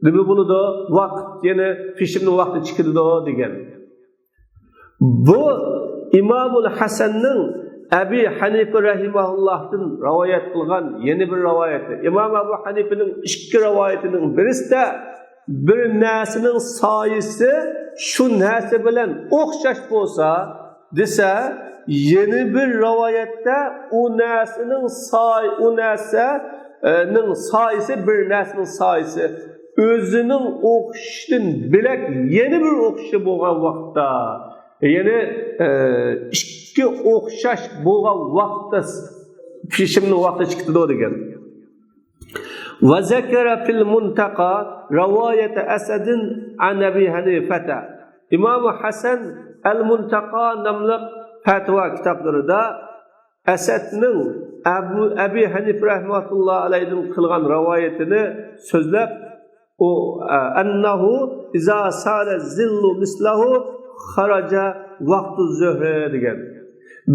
نېمە بولىدۇ؟ ۋاقىت، يەنى پېشىمنىڭ ۋاقتى چىقىدۇ دېگەن. بۇ ئىمامۇل ھەسەننىڭ ئەبى ھەنىفە رەھىمەھۇللاھتىن رىۋايەت قىلغان يەنە بىر رىۋايىتى. ئىمام ئەبۇ ھەنىفىنىڭ ئىككى رىۋايىتىنىڭ بىرسىدە بىر نەرسىنىڭ سايىسى شۇ نەرسە بىلەن ئوخشاش بولسا دېسە، يەنە بىر رىۋايەتتە ئۇ نەرسىنىڭ ساي-، ئۇ نەرسە، ئە، نىڭ سايىسى، بىر نەرسىنىڭ سايىسى ئۆزىنىڭ ئوخشىشىدىن بۆلەك يەنە بىر ئوخشىشى بولغان ۋاقىتتا، يەنى، ئە، ئىككى ئوخشاش بولغان ۋاقىتتا پېشىمنىڭ ۋاقتى چىقىدۇ دېگەن. وذكر في المنتقى رواية أسد عن أبي حنيفة. ئىمام ھەسەن ئەل مۇنتەقا ناملىق پەتىۋا كىتابلىرىدا ئەسەدنىڭ ئەبۇ، ئەبى ھەنىفە رەھمەتۇللا ئەلەيھىدىن قىلغان رىۋايىتىنى سۆزلەپ، ئۇ، ئە، أنه إذا صار الظل مثله خرج وقت الظهر دېگەن.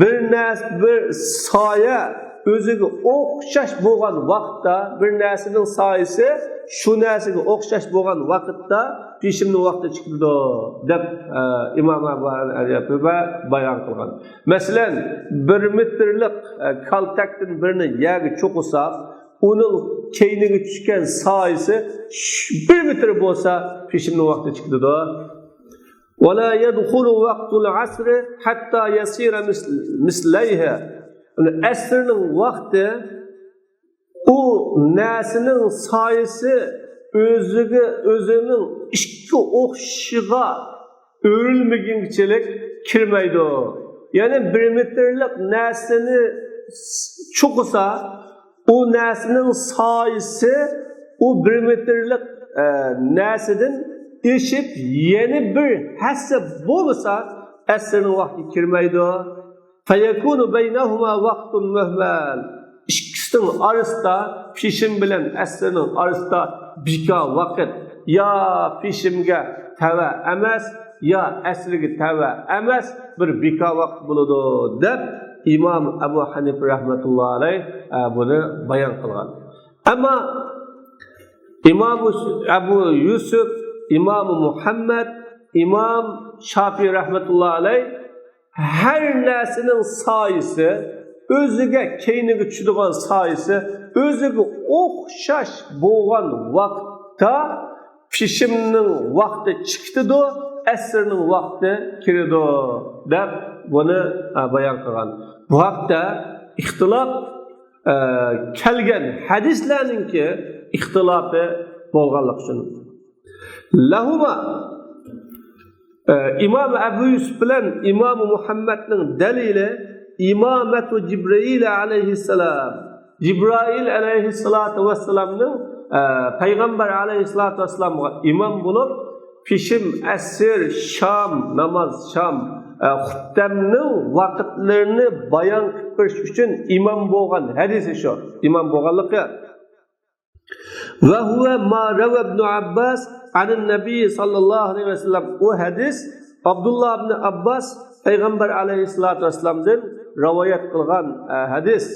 بىر نەرسە، بىر سايە ئۆزىگە ئوخشاش بولغان ۋاقىتتا، بىر نەرسىنىڭ سايىسى شۇ نەرسىگە ئوخشاش بولغان ۋاقىتتا پېشىمنىڭ ۋاقتى چىقىدۇ، دەپ، ئە، ئىمام ئەبۇ ھەنىفە بايان قىلغان. مەسىلەن، بىر مېتىرلىق، ئە، كالتەكتىن بىرنى يەرگە چوقۇساق، ئۇنىڭ كەينىگە چۈشكەن سايىسى شۇ بىر مېتىر بولسا، پېشىمنىڭ ۋاقتى چىقىدۇ. ولا يدخل وقت العصر حتى يصير مثل-، مثليه. ئەسىرنىڭ ۋاقتى ئۇ نەرسىنىڭ سايىسى ئۆزىگە، ئۆزىنىڭ ئىككى ئوخشىشىغا ئۆرۈلمىگۈنچىلىك كىرمەيدۇ. يەنى بىر مېتىرلىق نەرسىنى چوقۇسا، ئۇ نەرسىنىڭ سايىسى ئۇ بىر مېتىرلىق، ئە، نەرسىدىن ئېشىپ، يەنە بىر ھەسسە بولمىسا، ئەسىرنىڭ ۋاقتى كىرمەيدۇ. فيكون بينهما وقت مهمل. ئىككىسىنىڭ ئارىسىدا، پېشىن بىلەن ئەسىرنىڭ ئارىسىدا بىكار ۋاقىت، يا پېشىنگە تەۋە ئەمەس، يا ئەسىرگە تەۋە ئەمەس، بىر بىكار ۋاقىت بولىدۇ، دەپ ئىمام ئەبۇ ھەنىپە رەھمەتۇللا ئەلەيھ، ئە، بۇنى بايان قىلغان. ئەمما ئىمام ئەبۇ يۈسۈپ، ئىمام مۇھەممەد، ئىمام شافىي رەھمەتۇللا ئەلەيھ ھەر نەرسىنىڭ سايىسى، ئۆزىگە، كەينىگە چۈشىدىغان سايىسى ئۆزىگە ئوخشاش بولغان ۋاقىتتا پېشىننىڭ ۋاقتى چىقىدۇ، ئەسىرنىڭ ۋاقتى كىرىدۇ، دەپ بۇنى، ئە، بايان قىلغان. بۇ ھەقتە ئىختىلاپ، ئە، كەلگەن ھەدىسلەرنىڭكى ئىختىلاپى بولغانلىقى ئۈچۈن. لەھۇما، ئە، ئىمام ئەبۇ يۈسۈپ بىلەن ئىمام مۇھەممەدنىڭ دەلىلى ئىمامەتۇ جىبرىئىل ئەلەيھىسسالام. جىبرائىل ئەلەيھىسسالاتۇ ۋەسسالامنىڭ، ئە، پەيغەمبەر ئەلەيھىسسالاتۇ ۋەسسالامغا ئىمام بولۇپ، پېشىن، ئەسىر، شام، ناماز، شام، ئە، خۇتتەمنىڭ ۋاقىتلىرىنى بايان قىلىپ بېرىش ئۈچۈن ئىمام بولغان ھەدىسى شۇ. ئىمام بولغانلىقى. وهو ما روى ابن عباس عن النبي صلى الله عليه وسلم. ئۇ ھەدىس ئابدۇللا ئىبنى ئابباس پەيغەمبەر ئەلەيھىسسالاتۇ ۋەسسالامدىن رىۋايەت قىلغان، ئە، ھەدىس.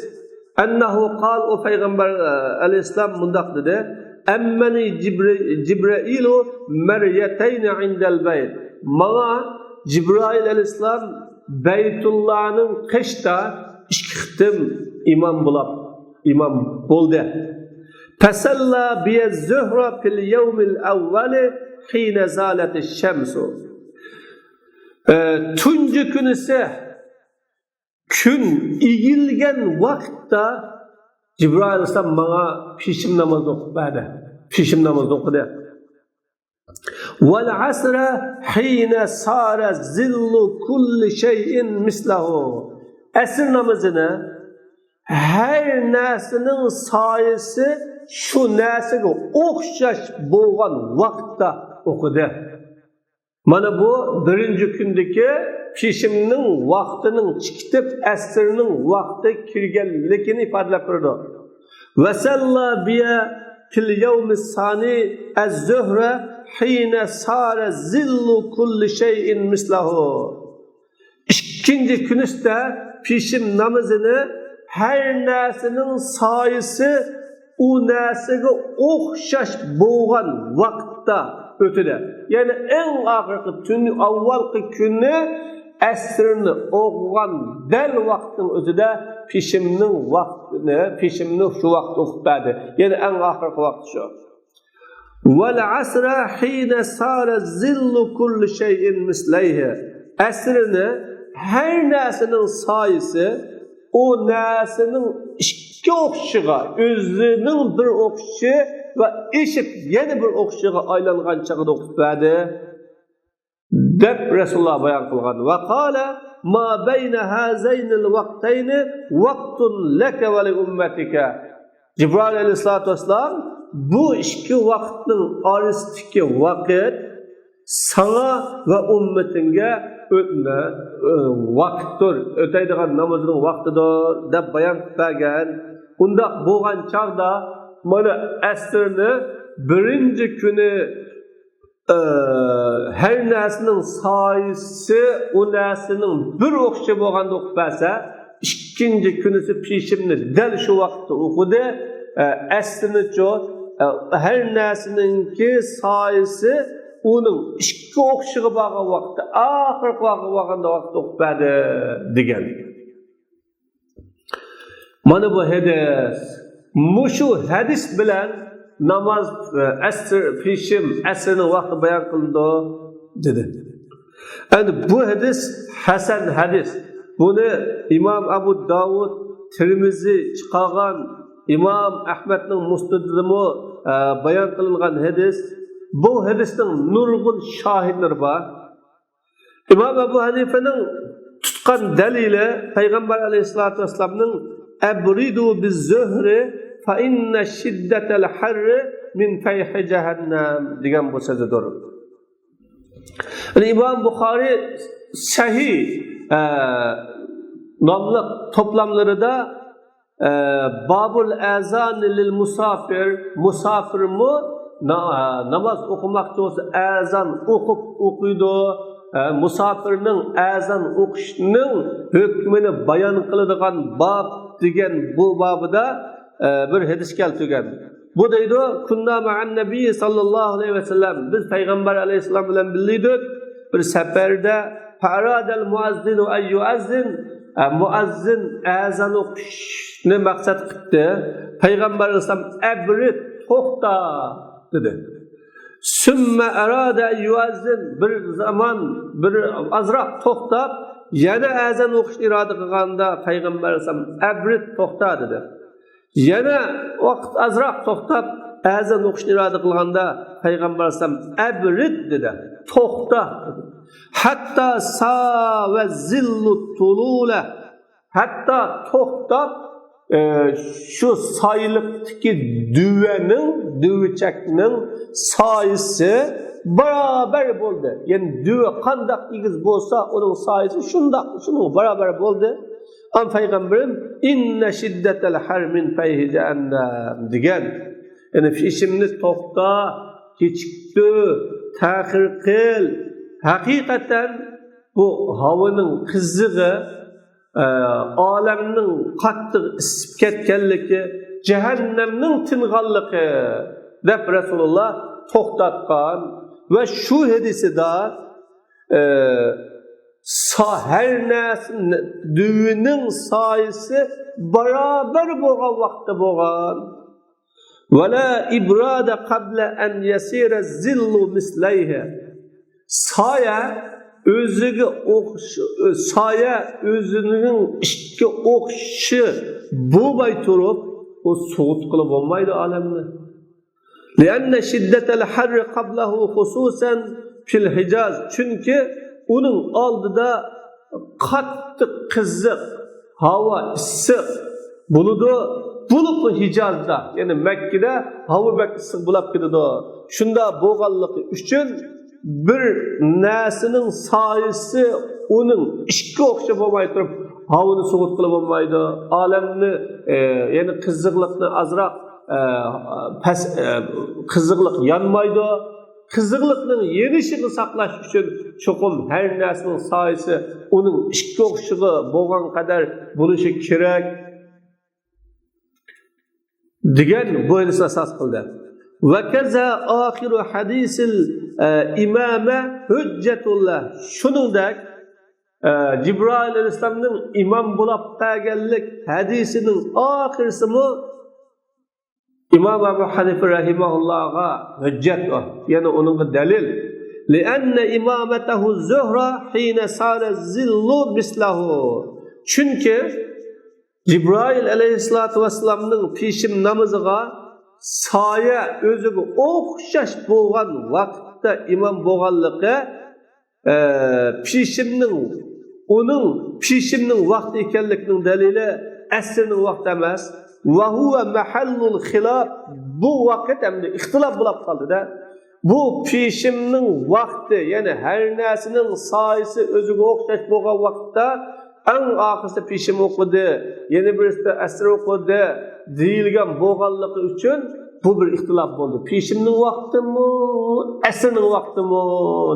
أنه قال، ئۇ پەيغەمبەر، ئە، ئەلەيھىسسالام مۇنداق دېدى: أمني جبر-، جبرائيل مرتين عند البيت. ماڭا جىبرائىل ئەلەيھىسسالام بەيتۇللانىڭ قېشىدا ئىككى قېتىم ئىمام بولاپ، ئىمام بولدى. فصلى بي الظهر في اليوم الأول حين زالت الشمس. ئە، تۇنجى كۈنىسى كۈن ئېگىلگەن ۋاقىتتا جىبرائىل ئەلەيھىسسالام ماڭا پېشىن نامازىنى ئوقۇپ بەردى. پېشىن نامازىنى ئوقۇدى. والعصر حين صار ظل كل شيء مثله. ئەسىر نامىزىنى ھەر نەرسىنىڭ سايىسى شۇ نەرسىگە ئوخشاش بولغان ۋاقىتتا ئوقۇدى. مانا بۇ بىرىنچى كۈندىكى پېشىننىڭ ۋاقتىنىڭ چىقىپ، ئەسىرنىڭ ۋاقتى كىرگەنلىكىنى ئىپادىلەپ بېرىدۇ. وصلى بي في اليوم الثاني الظهر حين صار ظل كل شيء مثله. ئىككىنچى كۈنىسىدە پېشىن نامىزىنى ھەر نەرسىنىڭ سايىسى ئۇ نەرسىگە ئوخشاش بولغان ۋاقىتتا ئۆتىدۇ. يەنى ئەڭ ئاخىرقى تۈن، ئاۋۋالقى كۈنى ئەسىرنى ئوقۇغان دەل ۋاقىتنىڭ ئۆزىدە پېشىننىڭ ۋاقتىنى، پېشىننى شۇ ۋاقىتتا ئوقۇپ بەردى. يەنى ئەڭ ئاخىرقى ۋاقتى شۇ. والعصر حين صار ظل كل شيء مثليه. ئەسىرنى ھەر نەرسىنىڭ سايىسى ئۇ نەرسىنىڭ ئىككى ئوخشىشىغا، ئۆزىنىڭ بىر ئوخشىشى ۋە ئېشىپ يەنە بىر ئوخشىشىغا ئايلانغان چېغىدا ئوقۇپ بەردى، دەپ رەسۇلۇللا بايان قىلغان. وقال: ما بين هذين الوقتين وقت لك ولأمتك. جىبرائىل ئەلەيھىسسالاتۇ ۋەسسالام بۇ ئىككى ۋاقىتنىڭ ئارىسىدىكى ۋاقىت ساڭا ۋە ئۈممىتىڭگە ئۆتمە، ئۆ، ۋاقىتتۇر، ئۆتەيدىغان نامىزىنىڭ ۋاقتىدۇر، دەپ بايان قىلىپ بەرگەن. ئۇنداق بولغان چاغدا مانا ئەسىرنى بىرىنچى كۈنى ئى، ھەر نەرسىنىڭ سايىسى ئۇ نەرسىنىڭ بىر ئوخشىشى بولغاندا ئوقۇپ بەرسە، ئىككىنچى كۈنىسى پېشىننى دەل شۇ ۋاقىتتا ئوقۇدى. ئە، ئەسلىنىچۇ، ئە، ھەر نەرسىنىڭكى سايىسى ئۇنىڭ ئىككى ئوخشىشىغا بارغان ۋاقىتتا، ئاخىرقى بارغان ۋاقىتتا ئوقۇپ بەردى دېگەن. مانا بۇ ھەدىس. مۇشۇ ھەدىس بىلەن ناماز، ئە، ئەسىر، پېشىن، ئەسىرنىڭ ۋاقتى بايان قىلىنىدۇ، دېدى. ئەمدى بۇ ھەدىس ھەسەن ھەدىس. بۇنى ئىمام ئەبۇ داۋۇد، تىرمىزى چىقارغان، ئىمام ئەھمەدنىڭ مۇسنىدىدىمۇ ئە، بايان قىلىنغان ھەدىس. بۇ ھەدىسنىڭ نۇرغۇن شاھىدلىرى بار. ئىمام ئەبۇ ھەنىفەنىڭ تۇتقان دەلىلى، پەيغەمبەر ئەلەيھىسسالاتۇ ۋەسسالامنىڭ «ئەبرىدۇ بىززۆھرى فەئىننە شىددەتەل ھەررى مىن فەيھى جەھەننەم» دېگەن بۇ سۆزىدۇر. يەنى ئىمام بۇخارى سەھىھ، ئە، ناملىق توپلاملىرىدا، ئە، بابۇل ئەزانى لىل مۇساپىر، مۇساپىرمۇ نا-، ئە، ناماز ئوقۇماقچى بولسا ئەزان ئوقۇپ ئوقۇيدۇ. ئە، مۇساپىرنىڭ ئەزان ئوقۇشنىڭ ھۆكمىنى بايان قىلىدىغان باب دېگەن بۇ بابىدا، ئە، بىر ھەدىس كەلتۈرگەن. بۇ دەيدۇ، «كۇننا مەئەن نەبىيي ساللاللاھۇ ئەلەيھى ۋەسەللەم»، بىز پەيغەمبەر ئەلەيھىسسالام بىلەن بىللە ئىدۇق بىر سەپەردە. «فەئەرادەل مۇئەززىنۇ ئەن يۇئەززىن»، ئە، مۇئەززىن ئەزان ئوقۇشنى مەقسەت قىپتۇ. پەيغەمبەر ئەلەيھىسسالام «ئەبرىد»، توختا دېدى. «سۈممە ئەرادە ئەن يۇئەززىن»، بىر زامان، بىر ئازراق توختاپ، يەنە ئەزان ئوقۇشنى ئىرادە قىلغاندا پەيغەمبەر ئەلەيھىسسالام «ئەبرىد»، توختا دېدى. يەنە ۋاقىت ئازراق توختاپ، ئەزان ئوقۇشنى ئىرادە قىلغاندا پەيغەمبەر ئەلەيھىسسالام «ئەبرىد» دېدى، توختا دېدى. «ھەتتا ساۋە زىللۇ تۇلۇلە»، ھەتتا توختاپ، ئە، شۇ سايىلىقتىكى دۆۋەنىڭ، دۆۋىچەكنىڭ سايىسى بارابەر بولدى. يەنى دۆۋە قانداق ئېگىز بولسا، ئۇنىڭ سايىسى شۇنداق، شۇنىڭغا بارابەر بولدى. ئان پەيغەمبىرىم «ئىننە شىددەتەل ھەر مىن فەيھى جەھەننەم» دېگەن. يەنى پېشىمنى توختا، كېچىكتۈر، تەخىر قىل. ھەقىقەتەن بۇ ھاۋىنىڭ قىزىغى، ئە، ئالەمنىڭ قاتتىق ئىسسىپ كەتكەنلىكى، جەھەننەمنىڭ تىنغانلىقى دەپ رەسۇلۇللا توختاتقان. ۋە شۇ ھەدىسىدا، ئە، سا-، ھەر نەرسە، دۆۋىنىڭ سايىسى بارابەر بولغان ۋاقىتتا بولغان. «ۋەلا ئىبرادە قەبلە ئەن يەسىرە زىللۇ مىسلەيھى». سايە ئۆزىگە ئوخش-، سايە ئۆزىنىڭ ئىككى ئوخشىشى بولماي تۇرۇپ، ئۇ سوغۇتقىلى بولمايدۇ ئالەمنى. لىئەننە شىددەتەل ھەررى قەبلەھۇ خۇسۇسەن فىل ھىجاز. چۈنكى ئۇنىڭ ئالدىدا قاتتىق قىزىق، ھاۋا ئىسسىق بولىدۇ. بولۇپمۇ ھىجازدا، يەنى مەككىدە ھاۋا بەك ئىسسىق بولاپ كېتىدۇ. شۇنداق بولغانلىقى ئۈچۈن بىر نەرسىنىڭ سايىسى ئۇنىڭ ئىككى ئوخشاش بولماي تۇرۇپ، ھاۋىنى سوغۇتقىلى بولمايدۇ. ئالەمنى، ئە، يەنى قىزىقلىقنى ئازراق، ئە، پەس-، ئە، قىزىقلىق يانمايدۇ. قىزىقلىقنىڭ يېنىشىنى ساقلاش ئۈچۈن چوقۇم ھەر نەرسىنىڭ سايىسى ئۇنىڭ ئىككى ئوخشىشىغا بولغان قەدەر بولۇشى كېرەك دېگەن بۇ ھەدىسنى ئاساس قىلدى. ۋەكەزا ئاخىرۇ ھەدىسىل، ئە، ئىمامە ھۆججەتۇللا. شۇنىڭدەك، ئە، جىبرائىل ئەلەيھىسسالامنىڭ ئىمام بولاپ قەلگەنلىك ھەدىسىنىڭ ئاخىرسىمۇ ئىمام ئەبۇ ھەنىفە رەھىمەھۇللاغا ھۆججەت ئۇ، يەنى ئۇنىڭغا دەلىل. لىئەننە ئىمامەتەھۇ زۆھرە ھىنە سارە زىللۇ مىسلەھۇ. چۈنكى جىبرائىل ئەلەيھىسسالاتۇ ۋەسسالامنىڭ پېشىم نامىزىغا سايە ئۆزىگە ئوخشاش بولغان ۋاقىتتا ئىمام بولغانلىقى، ئە، پېشىمنىڭ، ئۇنىڭ پېشىمنىڭ ۋاقتى ئىكەنلىكىنىڭ دەلىلى ئەسرنىڭ ۋاقتى ئەمەس. ۋەھۇۋە مەھەللۇل خىلاپ، بۇ ۋاقىت ئەمدى ئىختىلاپ بولاپ قالدى-دە. بۇ پېشىمنىڭ ۋاقتى، يەنى ھەر نەرسىنىڭ سايىسى ئۆزىگە ئوخشاش بولغان ۋاقىتتا، ئەڭ ئاخىرسىدا پېشىم ئوقۇدى، يەنە بىرسىدە ئەسر ئوقۇدى دېيىلگەن بولغانلىقى ئۈچۈن، بۇ بىر ئىختىلاپ بولدى. پېشىمنىڭ ۋاقتىمۇ، ئەسرنىڭ ۋاقتىمۇ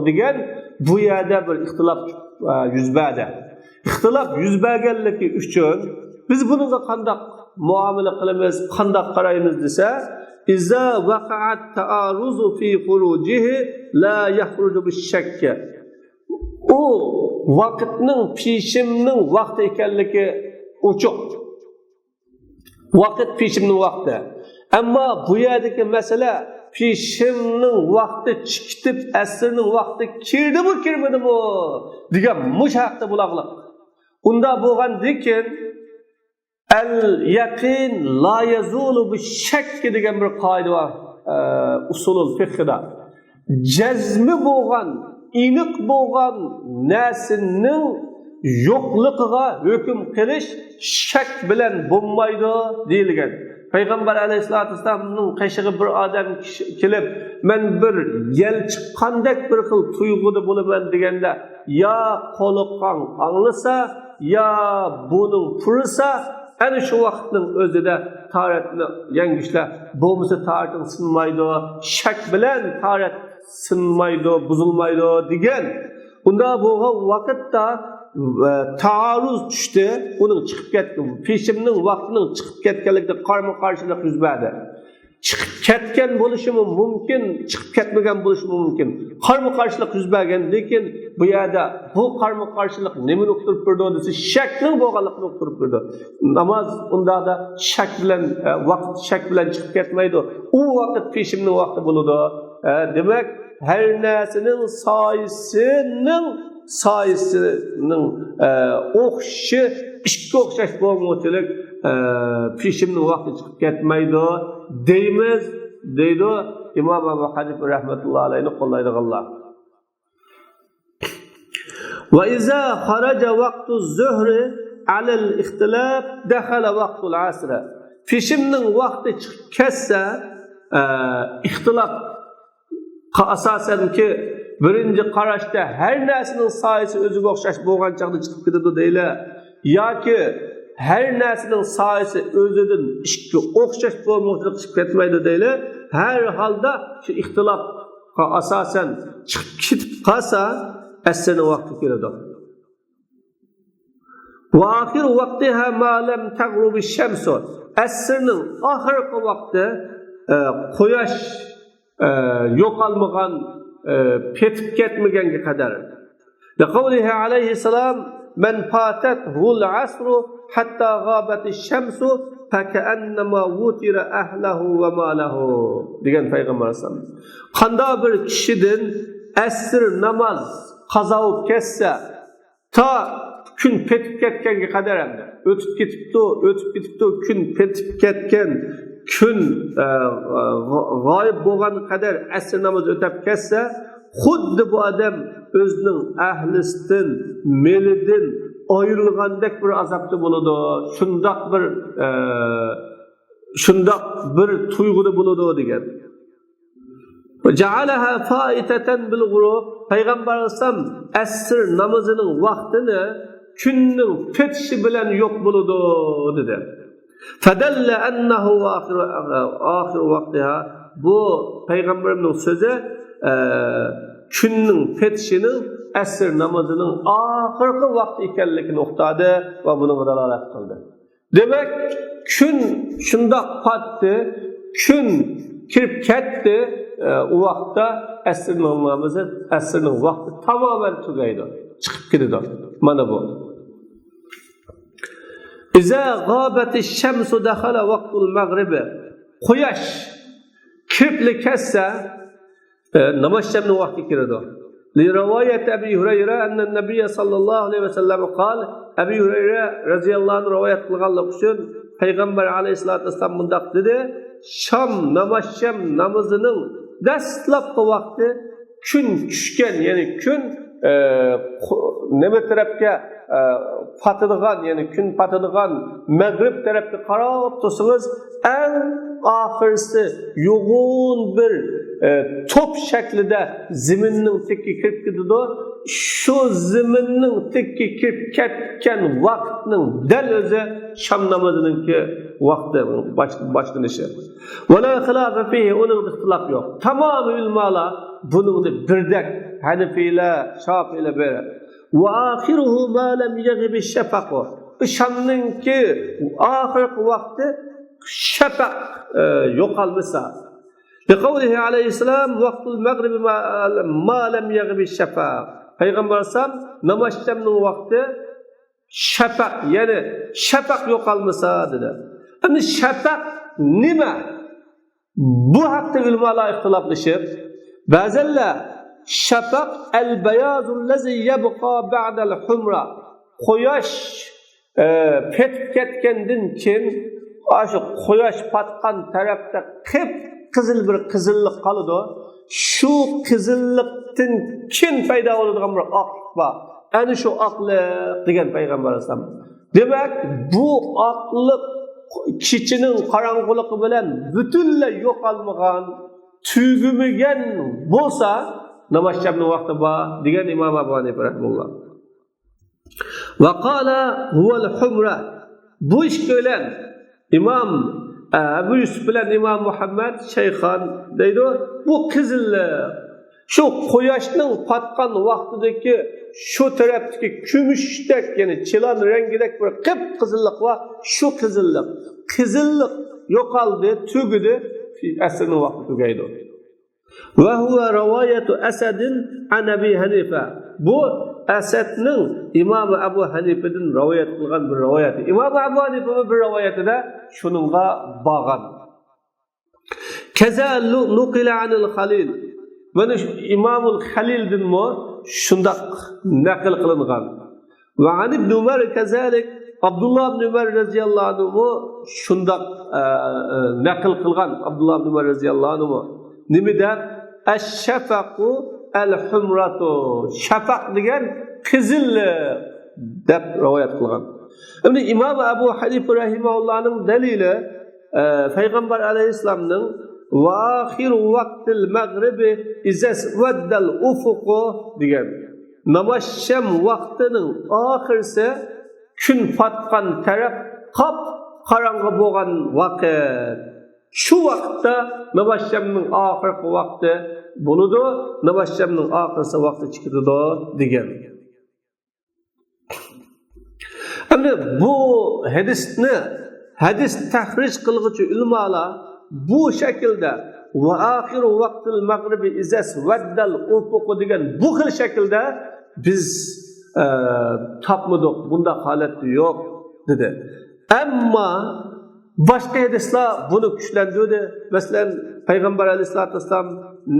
دېگەن بۇ يەردە بىر ئىختىلاپ، ئە، يۈز بەردى. ئىختىلاپ يۈز بەرگەنلىكى ئۈچۈن بىز بۇنىڭغا قانداق مۇئامىلە قىلىمىز، قانداق قارايمىز دېسە، ئىزا ۋەقەئەت تەئارۇزۇ فى خۇرۇجىھى لا يەخرۇجۇ بىششەككە. ئۇ ۋاقىتنىڭ پېشىمنىڭ ۋاقتى ئىكەنلىكى ئوچۇق. ۋاقىت پېشىمنىڭ ۋاقتى. ئەمما بۇ يەردىكى مەسىلە پېشىمنىڭ ۋاقتى چىقىپ، ئەسرنىڭ ۋاقتى كىردىمۇ، كىرمىدىمۇ دېگەن مۇشۇ ھەقتە بولاغلىق. ئۇنداق بولغاندىكىن، ئەل يەقىن لا يەزۇلۇ بىششەككە دېگەن بىر قائىدە بار. ئە، ئۇسۇلۇل فىقھىدا جەزمى بولغان، ئېنىق بولغان نەرسىنىڭ يوقلۇقىغا ھۆكۈم قىلىش شەك بىلەن بولمايدۇ دېيىلگەن. پەيغەمبەر ئەلەيھىسسالاتۇ ۋەسسالامنىڭ قېشىغا بىر ئادەم كىشى كېلىپ، مەن بىر يەل چىققاندەك بىر خىل تۇيغۇدا بولىمەن دېگەندە، يا قۇلىقىڭ ئاڭلىسا، يا بۇرنۇڭ پۇرىسا، ئەنە شۇ ۋاقىتنىڭ ئۆزىدە تاھارەتنى يەڭگۈشلە، بولمىسا تاھارىتىڭ سىنمايدۇ، شەك بىلەن تاھارەت سىنمايدۇ، بۇزۇلمايدۇ دېگەن. ئۇنداق بولغان ۋاقىتتا، ئە، تائارۇز چۈشتى، ئۇنىڭ چىقىپ كەتكەن، پېشىمنىڭ ۋاقتىنىڭ چىقىپ كەتكەنلىكىدە قارمۇ قارشىلىق يۈز بەردى. چىقىپ كەتكەن بولۇشىمۇ مۇمكىن، چىقىپ كەتمىگەن بولۇشىمۇ مۇمكىن. قارمۇ قارشىلىق يۈز بەرگەندىن كېيىن بۇ يەردە بۇ قارمۇ قارشىلىق نېمىنى ئۇقتۇرۇپ بېرىدۇ دېسە، شەكنىڭ بولغانلىقىنى ئۇقتۇرۇپ بېرىدۇ. ناماز ئۇنداقتا شەك بىلەن، ئە، ۋاقىت شەك بىلەن چىقىپ كەتمەيدۇ. ئۇ ۋاقىت پېشىمنىڭ ۋاقتى بولىدۇ. ئە، دېمەك، ھەر نەرسىنىڭ سايىسىنىڭ، سايىسىنىڭ، ئە، ئوخشىشى ئىككى ئوخشاش بولمىغۇچىلىك، ئە، پېشىمنىڭ ۋاقتى چىقىپ كەتمەيدۇ دەيمىز، دەيدۇ ئىمام ئەبۇ ھەنىفە رەھمەتۇللا ئەلەيھنى قوللايدىغانلار. وإذا خرج وقت الظهر على الاختلاف دخل وقت العصر. پېشىمنىڭ ۋاقتى چىقىپ كەتسە، ئە، ئىختىلاپقا ئاساسەنكى بىرىنچى قاراشتا ھەر نەرسىنىڭ سايىسى ئۆزىگە ئوخشاش بولغان چاغدا چىقىپ كېتىدۇ دەيلى. ياكى ھەر نەرسىنىڭ سايىسى ئۆزىدىن ئىككى ئوخشاش بولمىغۇچىلىق چىقىپ كەتمەيدۇ دەيلى. ھەر ھالدا شۇ ئىختىلاپقا ئاساسەن چىقىپ كېتىپ قالسا، ئەسىرنىڭ ۋاقتى كېلىدۇ. وآخر وقتها ما لم تغرب الشمس. ئەسىرنىڭ ئاخىرقى ۋاقتى، ئە، قۇياش، ئە، يوقالمىغان، ئە، پېتىپ كەتمىگەنگە قەدەر. لقوله عليه السلام: من فاتته العصر حتى غابت الشمس فكأنما وتر أهله وماله دېگەن پەيغەمبەر ئەلەيھىسسالام. قانداق بىر كىشىدىن ئەسىر ناماز قازا بولۇپ كەتسە، تا كۈن پېتىپ كەتكەنگە قەدەر، ئەمدى ئۆتۈپ كېتىپتۇ، ئۆتۈپ كېتىپتۇ، كۈن پېتىپ كەتكەن، كۈن، ئە، غا-، غايىب بولغان قەدەر ئەسىر نامىزى ئۆتەپ كەتسە، خۇددى بۇ ئادەم ئۆزىنىڭ ئەھلىسىدىن، مېلىدىن ئايرىلغاندەك بىر ئازابتا بولىدۇ. شۇنداق بىر، ئە، شۇنداق بىر تۇيغۇدا بولىدۇ دېگەن. جعلها فائتة بالغروب. پەيغەمبەر ئەلەيھىسسالام ئەسىر نامىزىنىڭ ۋاقتىنى كۈننىڭ پېتىشى بىلەن يوق بولىدۇ دېدى. فدل أنه آخر، آخر وقتها. بۇ پەيغەمبىرىمنىڭ سۆزى، ئە، كۈننىڭ پېتىشىنىڭ ئەسىر نامىزىنىڭ ئاخىرقى ۋاقتى ئىكەنلىكىنى ئۇقتۇردى ۋە بۇنىڭغا دالالەت قىلدى. دېمەك، كۈن شۇنداق پاتتى، كۈن كىرىپ كەتتى، ئە، ئۇ ۋاقىتتا ئەسىرنىڭ نامىزى، ئەسىرنىڭ ۋاقتى تامامەن تۈگەيدۇ، چىقىپ كېتىدۇ. مانا بۇ. إذا غابت الشمس دخل وقت المغرب. قۇياش كىرىپلا كەتسە، ئە، ناماز شامنىڭ ۋاقتى كىرىدۇ. لرواية أبي هريرة أن النبي صلى الله عليه وسلم قال. ئەبى ھۇرەيرە رەزىياللاھۇ ئەنھۇ رىۋايەت قىلغانلىقى ئۈچۈن پەيغەمبەر ئەلەيھىسسالاتۇ ۋەسسالام مۇنداق دېدى: شام ناماز، شام نامىزىنىڭ دەسلەپكى ۋاقتى كۈن چۈشكەن، يەنى كۈن، ئە، قو-، نېمە تەرەپكە، ئە، پاتىدىغان، يەنى كۈن پاتىدىغان مەغرىب تەرەپكە قاراپ تۇرسىڭىز، ئەڭ ئاخىرسى يوغان بىر، ئە، توپ شەكلىدە زېمىننىڭ تېكىگە كىرىپ كېتىدۇ. شۇ زېمىننىڭ تېكىگە كىرىپ كەتكەن ۋاقىتنىڭ دەل ئۆزى شام نامىزىنىڭكى ۋاقتى باش-، باشلىنىشى. ولا خلاف فيه، ئۇنىڭدا ئىختىلاپ يوق. تامامى ئۆلىمالار بۇنىڭدا بىردەك، ھەنىفىيلەر، شاپىئىلەر بىر. وآخره ما لم يغب الشفق. شامنىڭكى ئاخىرقى ۋاقتى شەپەق، ئە، يوقالمىسا. لقوله عليه السلام: وقت المغرب ما، ما لم يغب الشفق. پەيغەمبەر ئەلەيھىسسالام ناماز شامنىڭ ۋاقتى شەپەق، يەنى شەپەق يوقالمىسا دېدى. ئەمدى شەپەق نېمە؟ بۇ ھەقتە ئۆلىمالار ئىختىلاپلىشىپ، بەزەنلەر شەپەق البياض الذي يبقى بعد الحمرة، قۇياش، ئە، پېتىپ كەتكەندىن كېيىن، ئاشۇ قۇياش پاتقان تەرەپتە قىپ قىزىل بىر قىزىللىق قالىدۇ. شۇ قىزىللىقتىن كېيىن پەيدا بولىدىغان بىر ئاقلىق بار. ئەنە شۇ ئاقلىق دېگەن پەيغەمبەر ئەلەيھىسسالام. دېمەك، بۇ ئاقلىق كېچىنىڭ قاراڭغۇلۇقى بىلەن پۈتۈنلەي يوقالمىغان، تۈگىمىگەن بولسا، ناماز شەمنىڭ ۋاقتى بار، دېگەن ئىمام ئەبۇ ھەنىفە رەھىمەھۇللا. ۋە قالە ھۇۋەل ھۇمرە. بۇ ئىككىلەن ئىمام، ئە، ئەبۇ يۈسۈپ بىلەن ئىمام مۇھەممەد شەيخان دەيدۇ. بۇ قىزىللىق. شۇ قۇياشنىڭ پاتقان ۋاقتىدىكى شۇ تەرەپتىكى كۈمۈشتەك، يەنى چىلان رەڭگىدەك بىر قىپقىزىللىق بار. شۇ قىزىللىق. قىزىللىق يوقالدى، تۈگىدى. ئەسىرنىڭ ۋاقتى تۈگەيدۇ. ۋە ھۇۋە رىۋايەتۇ ئەسەدىن ئەن ئەبى ھەنىفە. بۇ ئەسەدنىڭ ئىمام ئەبۇ ھەنىفىدىن رىۋايەت قىلغان بىر رىۋايەتى. ئىمام ئەبۇ ھەنىفىمۇ بىر رىۋايەتىدە شۇنىڭغا بارغان. كەزا نۇقىلە ئەنىل خەلىل. مانا شۇ ئىمامۇل خەلىلدىنمۇ شۇنداق نەقىل قىلىنغان. ۋە ئەن ئىبنى ئۇمەر كەزالىك، ئابدۇللا ئىبنى ئۇمەر رەزىياللاھۇ ئەنھۇمۇ شۇنداق، ئە، ئە، نەقىل قىلغان، ئابدۇللا ئىبنى ئۇمەر رەزىياللاھۇ ئەنھۇمۇ. نېمە دەپ؟ ئەششەفەقۇ ئەل ھۇمراتۇ. شەپەق دېگەن قىزىل دەپ رىۋايەت قىلغان. ئەمدى ئىمام ئەبۇ ھەنىفە رەھىمەھۇللانىڭ دەلىلى، ئە، پەيغەمبەر ئەلەيھىسسالامنىڭ ۋە ئاخىرۇ ۋاقتىل مەغرىبى ئىزەس ۋەددەل ئۇفۇقۇ دېگەن. ناماز شەم ۋاقتىنىڭ ئاخىرسى كۈن پاتقان تەرەپ قاپقاراڭغۇ بولغان ۋاقىت. شۇ ۋاقىتتا ناماز شەمنىڭ ئاخىرقى ۋاقتى بولىدۇ، ناماز شەمنىڭ ئاخىرسى ۋاقتى چىقىدۇ دېگەن. ئەمدى بۇ ھەدىسنى، ھەدىس تەخرىج قىلغۇچى ئۆلىمالار بۇ شەكىلدە، ۋە ئاخىرۇ ۋاقتىل مەغرىبى ئىزەس ۋەددەل ئۇفۇقۇ دېگەن بۇ خىل شەكىلدە بىز، ئە، تاپمىدۇق، بۇنداق ھالەتتە يوق، دېدى. ئەمما باشقا ھەدىسلەر بۇنى كۈچلەندۈردى. مەسىلەن، پەيغەمبەر ئەلەيھىسسالاتۇ ۋەسسالام،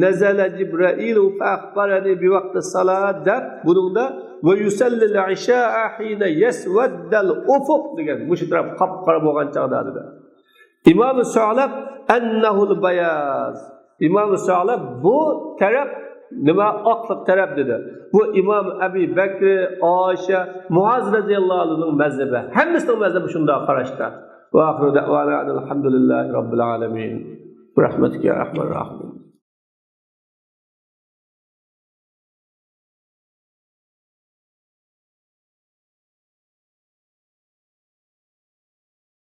نەزەلە جىبرائىلۇ فەئەخبەرەنى بىۋاقتى سالا دەپ، بۇنىڭدا ۋە يۇسەللىل ئىشاء ھىنە يەسۋەددەل ئۇفۇق دېگەن، مۇشۇ تەرەپ قاپقارا بولغان چاغدا دېدى. ئىمام سەئلەب ئەننەھۇل باياز. ئىمام سەئلەب بۇ تەرەپ نېمە؟ ئاقلىق تەرەپ دېدى. بۇ ئىمام ئەبى بەكرى، ئائىشە، مۇئاز رەزىياللاھۇ ئەنھۇنىڭ مەزھىپى. ھەممىسىنىڭ مەزھىپى شۇنداق قاراشتا. ۋە ئاخىرۇ دەئۋانا ئەنىل ھەمدۇلىللاھى رەببىل ئالەمىن. بىرەھمەتىكە يا ئەرھەمەر راھىمىن.